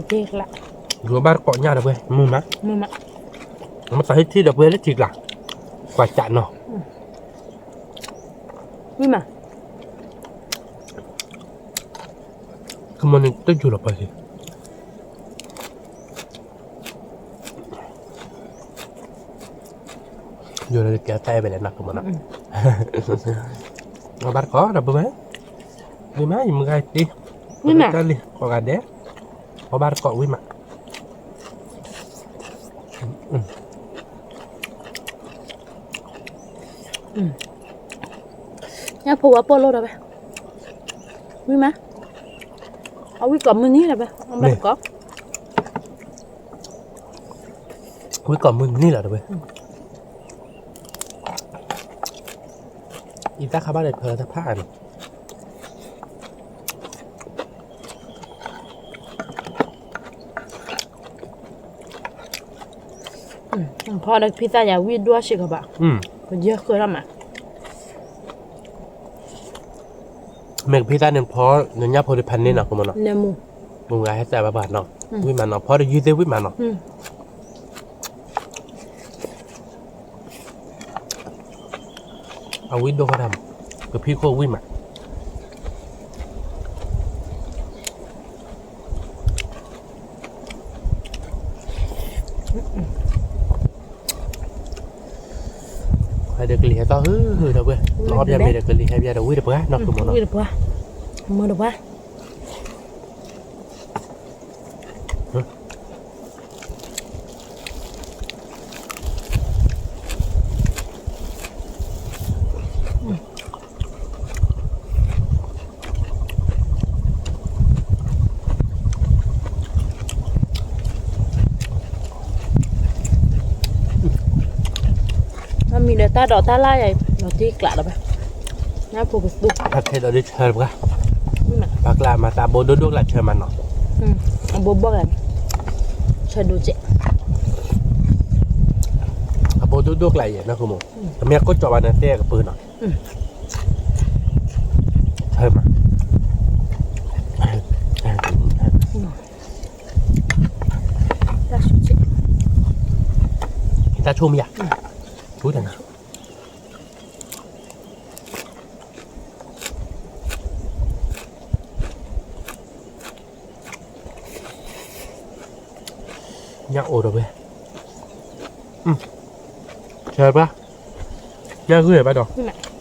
ယိၤဘၣ်တကိးညၣ်ဒီပုၢ်ဝဲၢ်, မုာ်မး, မုာ်မး, မ့ၢ်သးဟံၣ်ထံၣ်ဒီပုၢ်ဝဲၢ်လၢထံကျး, ကွၢ်ကးနီၤ, ဝံၣ်မး ကမီၤန့ၣ်တယိၤလီၤပှၤက့ၤ, ယိၤလီၤကဲတၢ်အဲၣ်ဝဲလဲၣ်နီၤ ကမီၤနီၤ, အီၣ်ဘၣ်တကိးဒီပုၢ်ဝဲၢ်, ဝံၣ်မး ယမုၢ်ဂၤတ့, ဝံၣ်မး တၢ်လံၤ ကိးဂၤဒဲး, အီၣ်ဘၣ်တကိးဝံၣ်မး ညၣ်ဖိဝဲပိာ်လိာ်ဒီးဝဲ, ဝံၣ်မး, အဝံၣ်ကီးမုၢ်နံၤလီၤဝဲ, အဘၣ်တကိး, ဝံၣ်ကီးမုၢ်နံၤလီၤတဝဲ, အံသၣ်ခါဘၣ်ဒီးဖၢလီၤတဖၣ်န့ၣ် ဖီဒီးဖံသၣ်ယၤ ဝံၣ်ဒိၣ်စ့ၢ်ကီးဘၣ်, ပယီၤဃၢလီၤမး, မ့ၢ်ကဖံသၣ်န့ၣ်ဖီ, နညၣ်ဖိတဖးန့ၣ်နီၤ ကမီၤနီၤ, မုၢ်ဂၤဟဲသၣ်ဘၣ်ပှၤနီၤ, ဝံၣ်မးနီၤ ဖီတယုၢ်သ့ၣ်ဝံၣ်မးနီၤ အဝံၣ်ဒိၣ်ဃီတၢ်မး, ကဖံခိၣ်ဝံၣ်မး, ဒီးကလံၤဟဲသီၣ်ဟုဟုဒီပုၢ်ဝဲၢ်, လီၤအီၣ်ပျဲမ့ၢ်ဒီးကလံၤဟဲပျဲဒီးဝံၣ်တပှၢ်နီၢ်ခိမ့ၢ်နီၤ, ဝံၣ်တပှၢ်, မၢတပှၢ်. မ့ၢ်ဒီးတၢ်ဒိးတၢ်လၢ်ယၤ ဒီးတံၢ်ကျးလီၤဘၣ်, နၢ်ဖိကသူ, ဖးခဲဒီးဒ်ဆၢတပှၢ်, ပှၤကျါမၤသးဘိဒိၣ်ဒိၣ်ကျါဆၢမးနီၤ, အဘိဘီၣ်ဂၤ, ဆၢဒိၣ်ကဲး, အဘိဒိၣ်ဒိၣ်ကျါယဲနီၢ်ခိမ့ၢ်, တမ့ၢ်အကိၣ်ကၠီဘၣ်န့ၣ် သဲကပၢၤနီၤ, ဆၢမး တၢ်ဆိၣ်မ့ၢ်ယါ, ဘူးတနၤ, ညၣ်အိၣ်ဒီးဝဲ, ဆၢဘၣ်, ညၣ်ဂုၢ်ဘၣ်ဒီး ညၣ်ဂုၢ်ညၣ်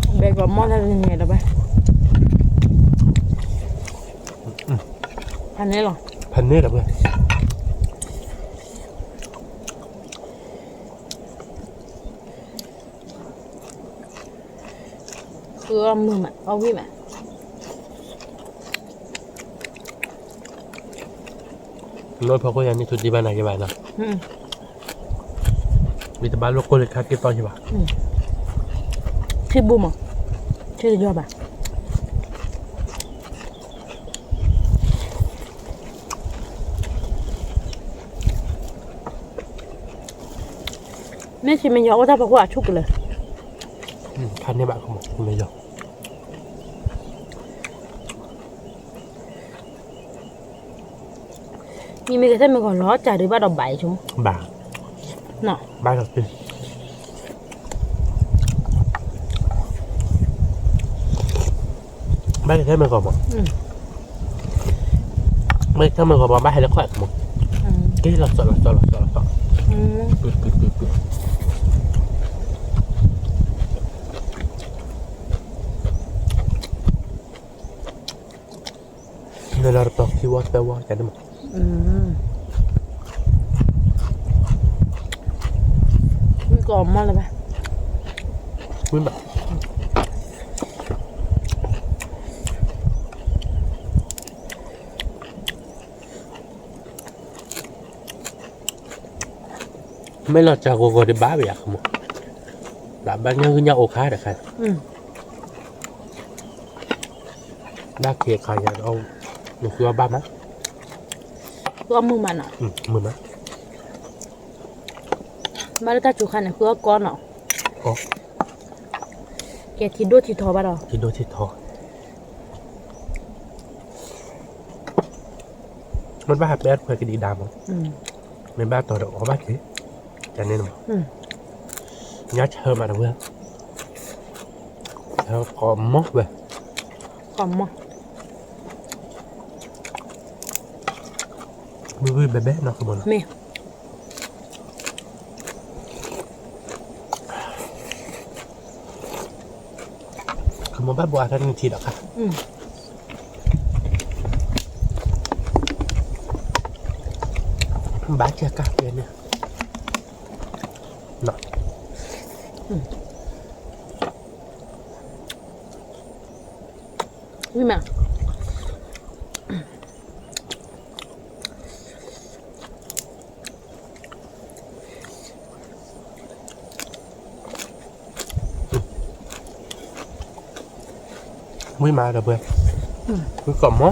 အိၣ်ဖးဝံၣ်နီၤ, ဘဲကီးမီၢ်လၢန့ၣ်ဒီးဘၣ်, ဖးန့ၣ်လီၤ, ဖးန့ၣ်ဒီးဝဲ ဃုအီၣ်မုာ်မး အီၣ်ဝံၣ်မး, နီၢ်ဖီခိၣ်ယၤန့ၣ် ထူတံၢ်ဘၣ်နၤယဘၣ်နီၤ, မ့ၢ်တဘၣ်လိာ်ကိၢ်လၢခါက့ၤသီယဘၣ်, ထံၣ်ဘူၣ်မး, ထံၣ်တယီဘၣ် မ့ၢ်စံးမ့ၢ်ယီၤအိၣ်တၢ်ဖီခိၣ်အဆူၣ်ကလၢာ်, ဖးန့ၢ်ဘၣ်မ့ၢ်ယီၤ, မ့မ့ၢ်ကထဲမ့ၢ်ဂီၤလီၤစှၤဒံးဘၣ်ဒီးဘၣ်အံၤဆိ, ဘၣ်, ဘၣ်ဒီး ဘၣ်ကထဲမ့ၢ်ဂီၤမး, ဘၣ်ကထဲမ့ၢ်ဂီၤမး ဘၣ်ဟဲလၢခွဲးမး, က့ၤလီၤစီၤလီၤစီၤလီၤစီၤလီၤစီၤ, နလီၤတပီၤခံဝီသၢဝီကန့ၣ်မး, ဝံၣ်ကီးမီၢ်လၢၤဘၣ်, ဝံၣ်ဘၣ် မ့ၢ်လီၤစှၤဂီၤဂီၤဒံးဘၣ်ဝဲယၤခမး, ဘၣ်ဘၣ်ညၣ်ဂုၢ်ညၣ်အိၣ်ခါတခါ, ဘၣ်ခ့ခါယၤဒီး, နဃုအီၣ်ဘၣ်မး, ဃုအီၣ်မုာ်မးနီၤ, မုာ်မး, ဘၣ်လၢတၢ်စူၤခါန့ၣ် ဃုအီၣ်ကီနီၤ, ကဲထံဒိၣ်ထံထီဘၣ်ဒီး, ထံဒိၣ်ထံထီ မ့ၢ်ဘၣ်ဟးပဲအခွဲးကဒံးဒါမး, မ့ၢ်ဘၣ်တီၤဒီးအီၣ်ဘၣ်က့ၤ, တၢ်န့ၣ်မး, ညါဆၢမးတဝဲ, ဆၢကီးမီၢ်ဝဲ, ကီးမီၢ်, ဝံၣ်ဝံၣ်ဘဲဘဲနီၢ်ကမီၤနီၤ, မ့ၢ် ခမီၤဘၣ်ဘှါတၢ်နုၢ်ထံဒီးခါ, ဘၣ်ကဲကၢ်ပဲန့ၣ်, ဝံၣ်မး ဝံၣ်မးဒီပုၢ်ဝဲၢ်, ဝံၣ်ကီးမီ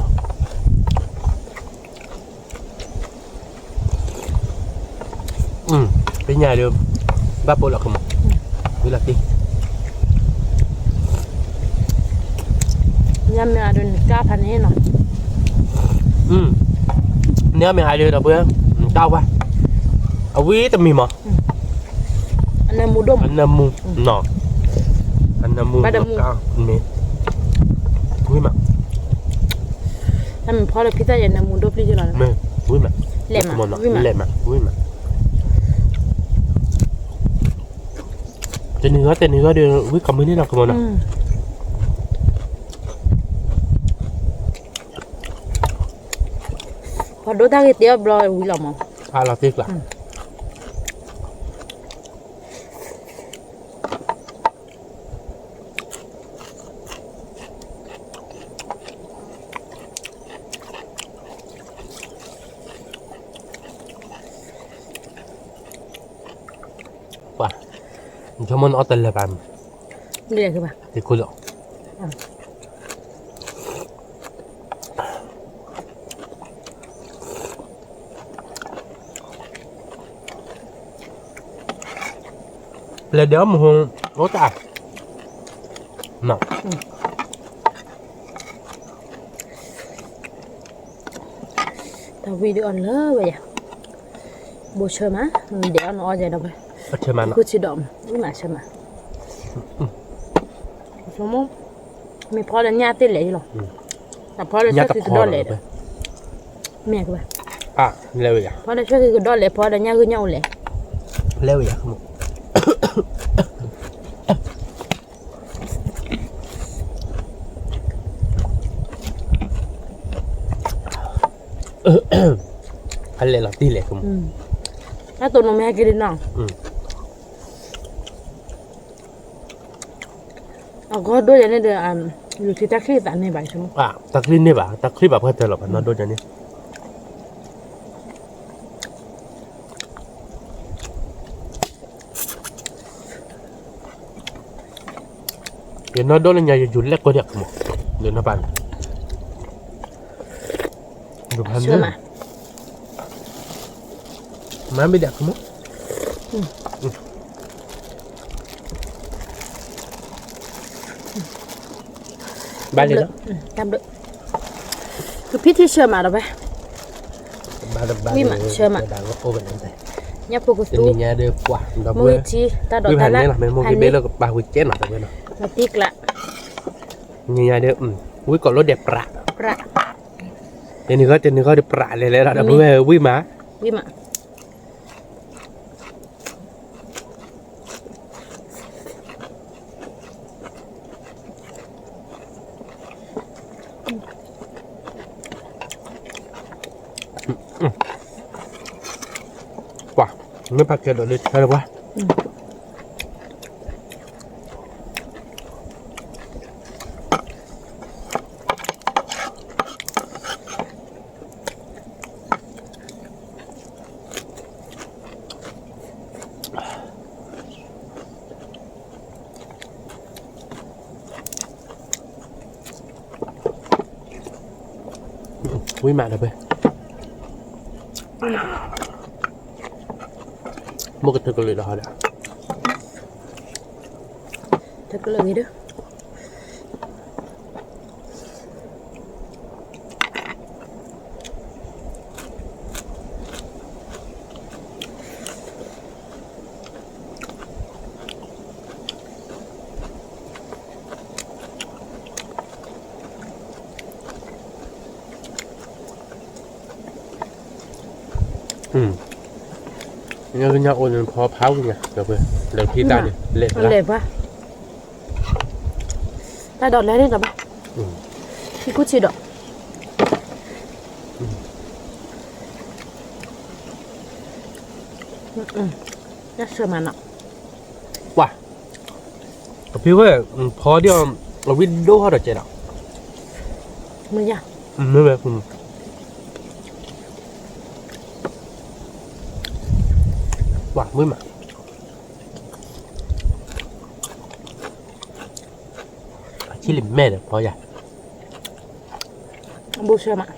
ၢ်, ပညါဒီး ဘၣ်ပိာ်လီၤကမီၤ, ဝံၣ်လီၤတံၢ် ညါမ့ၢ်အဒိနကၢ်ဖးန့ၣ်နီၤ, ညါမ့ၢ်အဒိဒီပုၢ်ဝဲၢ်, နကၢ်ဝဲ, အဝံၣ်တမံၤမး, အနၢမူဒိၣ်မး, အနၢမူ, အနၢမူ, မ့ၢ်, ဝံၣ်မး, တၢ်မ့ၢ်ဖီလၢဖံသၣ်ယဲန့ၣ် မူဒိၣ်ပျံၤယလီၤ, ဝံၣ်မး, လဲၤမး, ဝံၣ်မး, လဲၤမး, ဝံၣ်မး, တနံၤဂီၢ် တနံၤဂီၢ်ဒီး ဝံၣ်ကီးမုၢ်န့ၣ်လီၤ ကမီၤနီၤ, ဖီဒိၣ်တၢ်ဂ့ၤတ့အီၣ်ဘျီဝံၤလီၤမး, ဖးလီၤသ့ကျါ ပှၤ, နဆိကမိၣ်နအီၣ်တလၢာ်ဘၣ်, လဲၤကဘၣ်, တခူလီၤ, လဲၤဒီးမူဟိ, အိၣ်တၢ်, တၢ်ဝံၣ်ဒုးအီၣ်လၢဝဲယၤ, ဘိဆၢမး, ဒဲးအီၣ်နအီၣ်ယဲဒီးဝဲ, ဆၢမးနီၤ, ခိၣ်ဆံဒီး, ဝံၣ်မးဆၢမး, မ့ၢ်ဖီဒီးညၣ်သ့ၣ်လဲၣ်ယလီၤ, တၢ်ဖီဒီးဆၢက့ၤကဒီၣ်လဲၣ်ဒီး, မ့ၢ်ကဘၣ်, လဲၤဝဲယၤ, ဖီဒီးဆၢက့ၤကဒီၣ်လဲၣ် ဖီဒီးညၣ်ဂုၢ်ညၣ်အိၣ်လဲၣ်, လဲၤဝဲယၤ, အလဲၤလီၤတံၢ်လဲၣ်, တၢ်တိၢ်နီၣ်မ့ၢ်ဟဲက့ၤဒ်နီၤ, အဂီၢ်ဒိၣ်ယၤန့ၣ်ဒီး, ယူၤထံတၢ်ချံသးန့ၢ်ဘၣ်, တၢ်ချံန့ၢ်ဘၣ်, တၢ်ချံဘၣ်ဖဲတၢၢ်လီၤဘၣ် နီၢ်ဒိၣ်ယၤန့ၣ် ယနီၢ်ဒိၣ်လၢညါ ယယူၤလဲၣ်ကိးဒံးကမီၤ, ယနီၢ်ပၢ်န့ၣ်, ယဖးန့ၣ်, မၤဘ့ၣ်ဒံးကမီၤ, ဘၣ်လံလီၤ, ကဖံထံဆၢမးဒီးဝဲ, ဝံၣ်မးဆၢမး, ညၣ်ဖိကသူ, မုၢ်ထံ, တၢ်ဒိးတၢ်လၢ်, မ့ၢ်မိၢ်က့ၤဘ့ၣ်လၢကပာ်ဝံၤကဲနီၤတဝဲနီၤ, တံၢ်ကျး, ညါဒီး, ဝံၣ်ကီးလိဒဲးပြး, ပြး, တနံၤဂီၢ်တနံၤဂီၢ်ဒီးပြးလဲၤလဲၤဒီးဝဲဝံၣ်မး, ဝံၣ်မး ပှၤ, မ့ၢ်ပာ်ကဲဒီးလၢဆၢလၢပှၤ, ဝံၣ်မးဒီးဖဲ, မိၢ်ကထုးကလုာ်ဒီးဟီဒီး, ထုးကလုာ်ဂ့ၤဒီး ညါကညါအိၣ်န့ၣ်ဖီဖးဝံၤညါ, ဒီးဖဲ, ဒီးဖံတၢ်န့ၣ်, လဲၤပှၤ, တၢ်ဒိးလဲၤန့ၣ်ဒီးဘၣ်, ထံခိၣ်ဆံးဒီး, ညၣ်ဆၢမးနီၤ, ပှၤ, ကဖံဝဲ, ဖီဒံးအီၤ, အဝံၣ်ဒိၣ်ဟီဒီးကဲဒီး, မ့ၢ်ယါ, မ့ၢ်ဝဲ, ပှၤမ့ၢ်မး အဆံးလံမဲာ်ဒီးဖီယၤ, ဘိဆၢမး ပ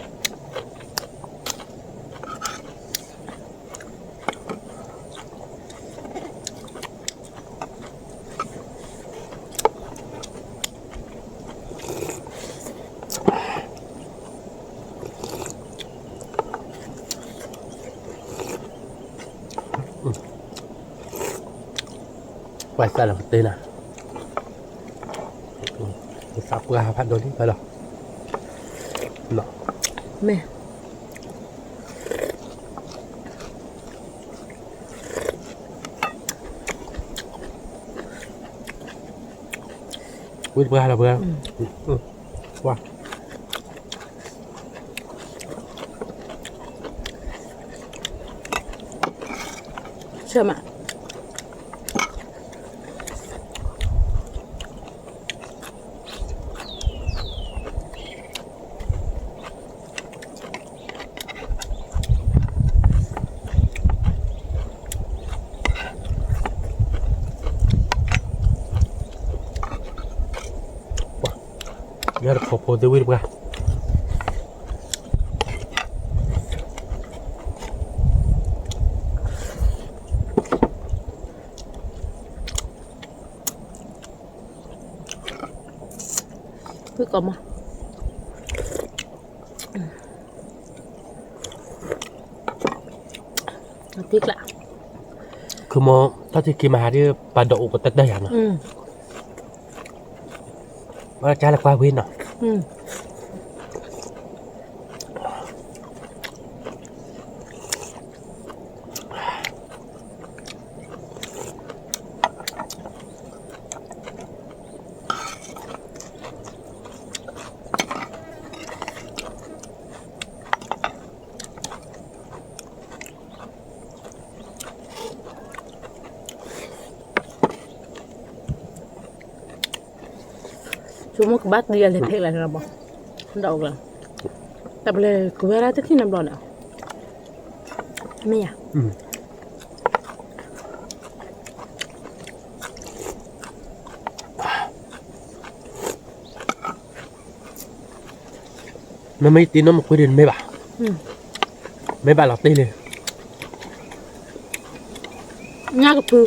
ှၤသးလီၤကတ့နၤ, သးပှၢ်ဟးဖးဒိၣ်လံဖဲလီၤ, နီၤ, မ့ၢ် ဝံၣ်တပှၢ်လီၤပှၢ်, ဝါ, ဆၢမး ယၤတခီဖိသ့ၣ်ဝံၣ်တပှၢ် ဝံၣ်ကီးမး အပံကျါ ခုမီ တၢ်ထံၣ်က့ၤမဟါဒ် ပှၤဒီးအိၣ်ကတၢၢ်တၢၢ်ယၤနီၤ, ဘၣ်ကၢ်လၢကွၢ်ဝံၤနီၤ. ဆိကမိၣ်ကဘၣ်တံၢ်အလဲၤဖဲလဲၣ်နီၤဘၣ်, ဒီးအိၣ်ကျါ, တၢ်ပလဲၤကဝဲဒၣ်တထံၣ်နီတဘျီန့ၣ်, မ့ၢ်ယၤ မ့မ့ၢ်တံၢ်နီၢ်မကွ့ဒ်န့ၣ်မ့ၢ်ဘၣ်, မ့ၢ်ဘၣ်လီၤတံၢ်လံ, ညၣ်ကဖု,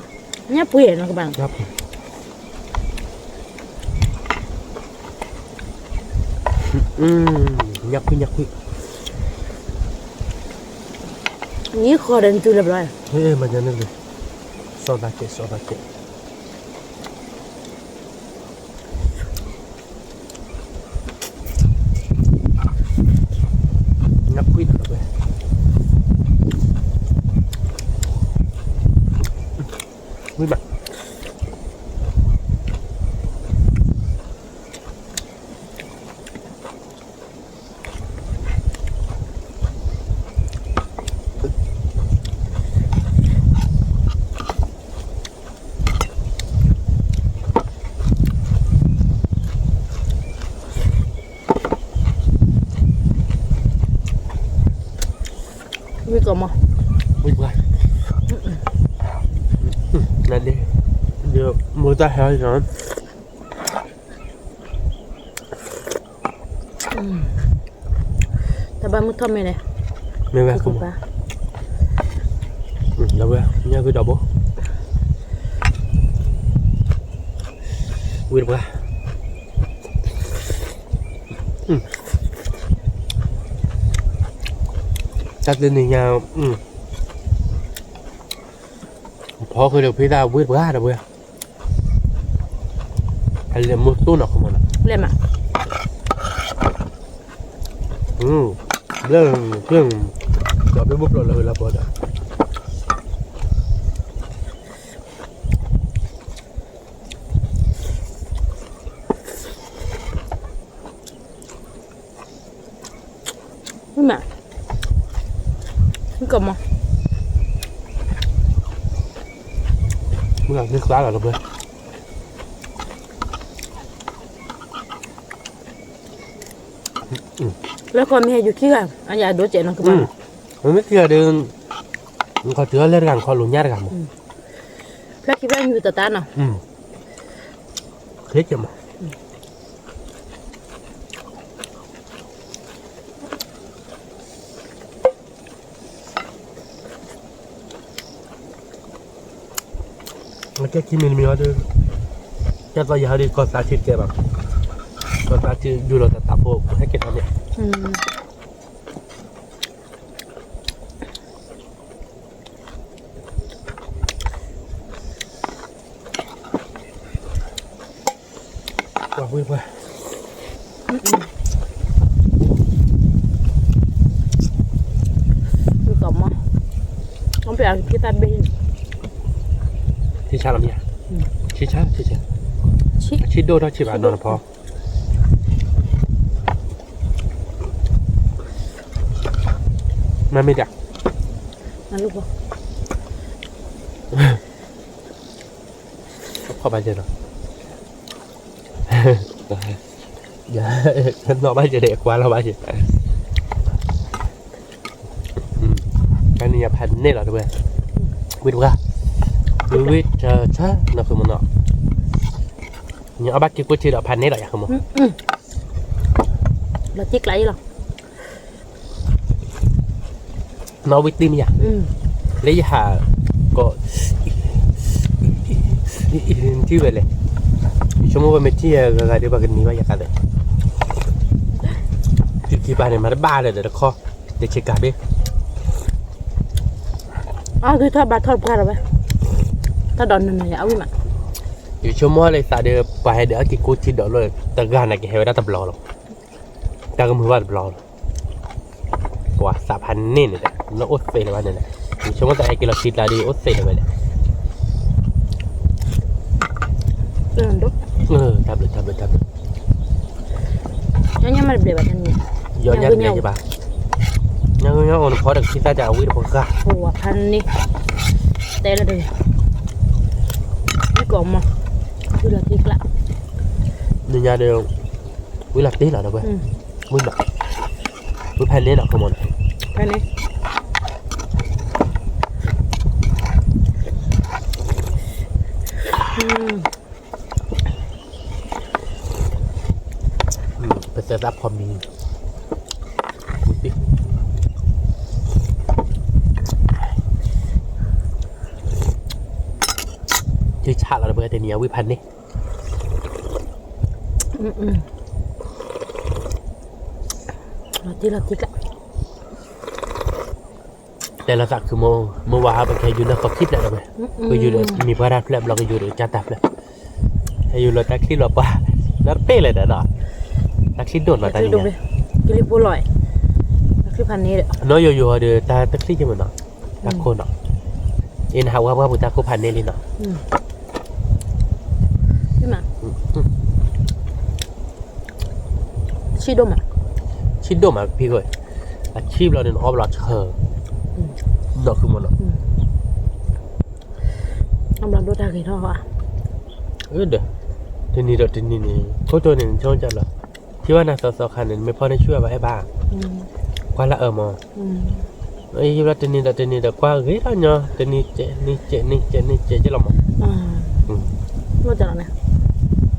ညၣ်ပှ့ၤနီၤကဘၣ်, ညၣ်ခွံညၣ်ခွံ, ယံၤဃီဒီးနတုၤလၢဘျီ, မၤညါန့ၣ်လံ, စီသးကဲး စီသးကဲး. နၢ်ဖှံၣ်နီၤဝဲ, ဝံၣ်မး, ဝံၣ်ကီးမး, ဝံၣ်ပှၢ်, နဒ့, ဒီးမိၢ်တၢ်ဟဲလီၤ, တၢ်ဘၣ်မုၢ်ထီၣ်မ့ၢ်လဲၣ်, မ့ၢ်ဝဲ, လၢဝဲ ညၣ်ဂ့ၤဒီးဘိ, ဝံၣ်တပှၢ်, တၢ်တနံၤညါ, ဖီဃုာ်ဒီးဖံသၣ်ဝံၣ်တပှၢ်ဒီးဝဲ, အလဲၤမိၢ်တိၢ်နီၤခီမီနီၤ, လဲၤမး, ဘျၢ, ဘျၢ, ဒီးဘျၢဘိပျိာ်လၢလၢပီဒီး မ့ၢ်မး, မ့ၢ်ကမီၤ, မ့ၢ်မး မ့ၢ်ကျါလီၤတပှဲၤ, လၢကီၢ်မ့ၢ်ဟဲယူၤခံဂၤ, အယၤဒိစဲးနီၤကဘၣ်, မ့ၢ်ခံဂၤဒီး, နခီတုၤအီၤလၢတဂၤနခီလိာ်ညါတဂၤမး, ဖျၢၣ်ခံဖျၢၣ်ယူၤတတါနီၤ, ဃ့ကမး ကဲခံမံၤတမံၤအီၤဒီး, ကဲသီယဟဲဒီး ကီၢ်သးထံတကဲဘၣ်, ကီၢ်သးထံဒုးလီၤတၢ်တၢ်ဖိဟဲက့ၤထီၣ်န့ၣ် ပှၤဝံၢ်ပှၤ, ဖဲအကဖံသၣ်ဘ့ၣ်န့ၣ်, ဆံဆါလီၤမ့ၢ်ဧါ, ဆံဆါ, ဆံဆါ, ဆံဒိၣ်ထီၣ်ဆံဘၣ်နီၤနဖီ, မ့ၢ်မ့ၢ်တၢ်, ခီၣ်ဘၣ်ကဲနီၤ, နီၣ်ဘၣ်ကဲဒီးကွၢ်လီၤဘၣ်ကဲ, တနံၤညါဖးန့ၢ်လီၤတဝဲ, ဝံတပှၢ်, ဝံဝံတဆၢနီၤဃုမနီၤ, နအီၣ်ဘၣ်က့ၤကိၣ်ထံဒီးဖးန့ၢ်လီၤယၤဃုမ, လီၤတံၢ်ကျးအံၤလီၤ. နီၣ်ဝံတံၢ်မ့ၢ်ယၤ, လၢယဟး, ကီး, ထံၣ်ဝဲလဲၣ်, ယဆိကမိၣ်ဝဲမ့ၢ်ထံၣ်ယၤဂၤဂၤဒီးပှၤကနံၤဘၣ်ယၤကါလဲၣ်, ထံၣ်ခံပၤန့ၣ် မၤတဘၣ်လၢၤဒီးတခီ, တဆ့ကၤဘ့ၣ်, အဂ့ၤထီၣ်ဘၣ်ထီၣ်တပှၢ်ဒီးဝဲ, တၢ်ဒိးနၤနၤယၤအဝံၣ်မး, ယဆိကမိၣ်လၢသးဒီး ပှၤဟဲဒီးအီၣ်က့ၤကိၣ်ထံဒီးလီၤ, တဂၤနာ်က့ဟဲဝဲဒၣ်တဘျီလီၤ, တၢ်ကမုာ်ဘၣ်တဘျီလီၤ, ပှၤသးဖးန့ၢ်န့ၣ်ဒီး လၢအိၣ်သ့လၢၤဘၣ်န့ၣ်ဒီး, ယဆိကမိၣ်သးဟဲက့ၤလီၤခံကျါဒီးအိၣ်သ့လၢၤဝဲလဲၣ်, တၢ်ဘျုးတၢ်ဘျုးတၢ်ဘျုး, ညါမ့ၢ်တဘျဲးဘၣ်တနံၤ, ယညါတဘျဲးယဘၣ်, ညါကညီအိၣ်နဖီဒီးကသံၣ်သၣ်တၢ်အဝံၣ်တပှၢ်, ပှၤဖးန့ၢ်, တဲလၢတဂ့ၤ, ဝံၣ်ကီးမီၢ်, ဝံၣ်လီၤတံၢ်ကျး, နညါဒီး, ဝံၣ်လီၤတံၢ်လီၤဒီးဝဲ, ဝံၣ်မး, ဝံၣ်ဖးန့ၢ်လီၤခီမီၢ်န့ၣ်, ဖးန့ၢ် ပသဲသးဖီမံၤ, ထံဆးလီၤဒီးပှၤတနံၤအဝံၣ်ဖးန့ၢ်, လီၤတံၢ်လီၤတံၢ်ကျး တဲလီၤသးခုမိၢ် မုၢ်ဝါဟါ ပကဟဲယူၤလၢဃီခံဖျၢၣ်ဒီးဝဲ, ကယူၤဒီးမံၤပှၢ်တၢ်ဖျၢၣ် ဘျီကယူၤဒီးကၢ်တၢ်ဖျၢၣ်, ဟဲယူၤလီၤတၢ်ချံလီၤပှၢ်, ဒီးတပ့ၢ်လဲၣ်ဒီးနီၤ, တၢ်ချံဒိၣ်နီၤတၢ်န့ၣ်, ကလံၤဖိလီၤ, တၢ်ချံဖးန့ၣ်ဒီး, နီၢ်ယိယိဒီးတၢ်တချံက့မ့ၢ်နီၤ, တၢ်ခိၣ်နီၤ, အ့ၣ်နဟးဝါပှၢ်ပူၤတၢ်ခိၣ်ဖးန့ၢ်လံနီၤ ဆံၣ်ဒိၣ်မး, ဆံၣ်ဒိၣ်မးဖံခိၣ်, အဆံၣ်ဘျီန့ၣ် နအီၣ်ဘျီဆၢ, နီၢ်ဃုမနီၤ, အဘျီဒိၣ်တၢ်ဂ့ၤထီၣ်ဧါ, ဒီး, တနံၤဒီးတနံၤန့ၣ် ခိၣ်တိန့ၣ် နဆိကမိၣ်လီၤ, ထံၣ်ဘၣ်နၤသီသီခါန့ၣ် နမ့ၢ်ဖီန့ၢ်ဆူၣ်ဘၣ်အဲၣ်ဘၣ်, ကွၢ်လၢအၢမး ယဘျီတနံၤဒီးတနံၤဒီးကွၢ်ဂ့ၤထီၣ်ညီ, တနံၤစဲး နံၤစဲး နံၤစဲး နံၤစဲးက့လီၤမး,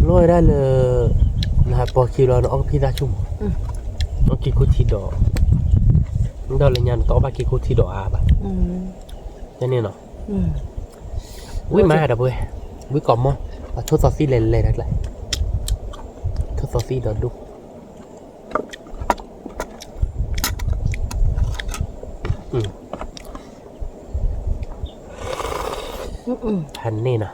လိၣ်ဝဲဒၣ်လၢ, နဟးပိာ်ခံဘျီ နအီၣ်ကဖံသၣ်ဆူၣ်မး, အီၣ်က့ၤခိၣ်ထံဒီး, ဒီးလၢညါနတအီၣ်ဘၣ်က့ၤခိၣ်ထံဒီးအါဘၣ်, န့ၣ်နီၤ, ဝံၣ်မးဒီပုၢ်ဝဲၢ်, ဝံၣ်ကီးမီၢ်, အထိၣ်သီသံၣ်လဲၤလဲၤတၢ်ကျါ, ထိၣ်သီသံၣ်ဒီးဒိၣ် ဖးန့ၢ်နီၤ,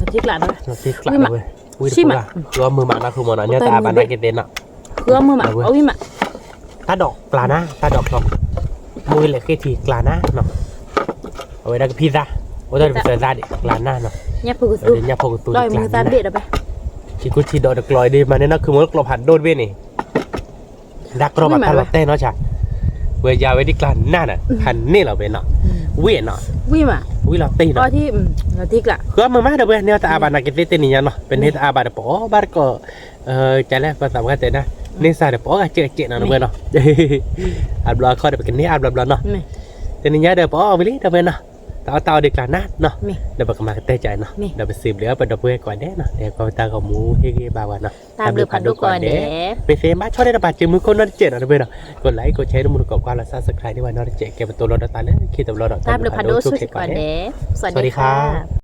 လီၤတံၢ်ကျးဝဲ, ဝံၣ်တပှၢ်, ဃုအီၣ်မုာ်မးနီၤ ဃုမနီၤ န့ၢ်တၢ်အါဘၣ်နာ်က့သ့နီၤ, ဃုအီၣ်မုာ်မး, တၢ်ဒိးကျါနၤ တၢ်ဒိးဖျီ, မ့ၢ်ဝံၣ်လဲၤဃ့ထံကျါနၤနီၤ, အဝဲဒၣ်ကဖံသၣ်, အိၣ်တၢ်တပသၢသၣ်ဒံး ကျါနၤနီၤ, ညၣ်ဖိကသူ, ညၣ်ဖိကသူ, က့ၤကိၣ်ထံဒီးတကျီဒ်မးန့ၣ်နီၤ ဃုမနီၤ ကျီဖးဒိၣ်တဘ့ၣ်န့ၣ် တၢ်ကြီမး တၢ်လီၤတဲာ်နီၤဆါ, ဝဲယၤဝဲဒ်ကျါနၤနီၤ ဖးန့ၢ်လီၤဝဲနီၤ, ဝံၣ်နီၤ, ဝံၣ်လီၤတံၢ်နီၤ, ဃုအီၣ်မုာ်မးဒီပုၢ်ဝဲၢ် န့ၢ်တၢ်အါဘၣ်နာ်က့သ့တနံၤညါနီၤ ပန့ၢ်တၢ်အါဘၣ်ဒီးပအီၣ်ဘၣ်တကိး, ကလဲၣ် ပသးပှၢ်တဲနၤ, န့ၢ်စၢ်ဒီးပအီၣ်ဂၤစဲးစဲးနီၤဒီပုၢ်ဝဲၢ်နီၤ, အါဘျီအခီဒီးပကန့ၢ်အါဘျီဘျီနီၤ, တနံၤညါဒီးပအီၣ်ဝံၤလံဒီပုၢ်ဝဲၢ်နီၤ, တၢ်အီၣ်တၢ်အီဒ်ကျါနၤနီၤ, ဒီးပကမၤကတၢၢ်ကၠဲးနီၤ ဒီးပစံးဘျုးအီၣ်ပဒီပုၢ်ဝဲၢ်ကိးဂၤဒဲးနီၤ ဒီးကွၢ်ပတၢ်ဂီၤမူဟ့ၣ်ဂံၢ်ဘါဝဲနီၤ, တၢ်ဘျုးဖးဒိၣ်ကိးဂၤဒဲး, မ့ၢ်သ့မၤဆီၣ်န့ၢ်တပာ်စၢၤမုၢ်ခိၣ်နီတစဲးနီၤဒီပုၢ်ဝဲၢ်နီၤ, ကိးlikeကိးshare တမူတကိးကွၢ်လီၤ subscribe ဒ်ဝဲနီတစဲးကဲပတိၤလီၤဒီးသးလၢခံတဘျီဒီး တၢ်ဘျုးဖးဒိၣ်ဆိၣ်ဂ့ၤကိးဂၤဒဲး, စဝၤဒံခါ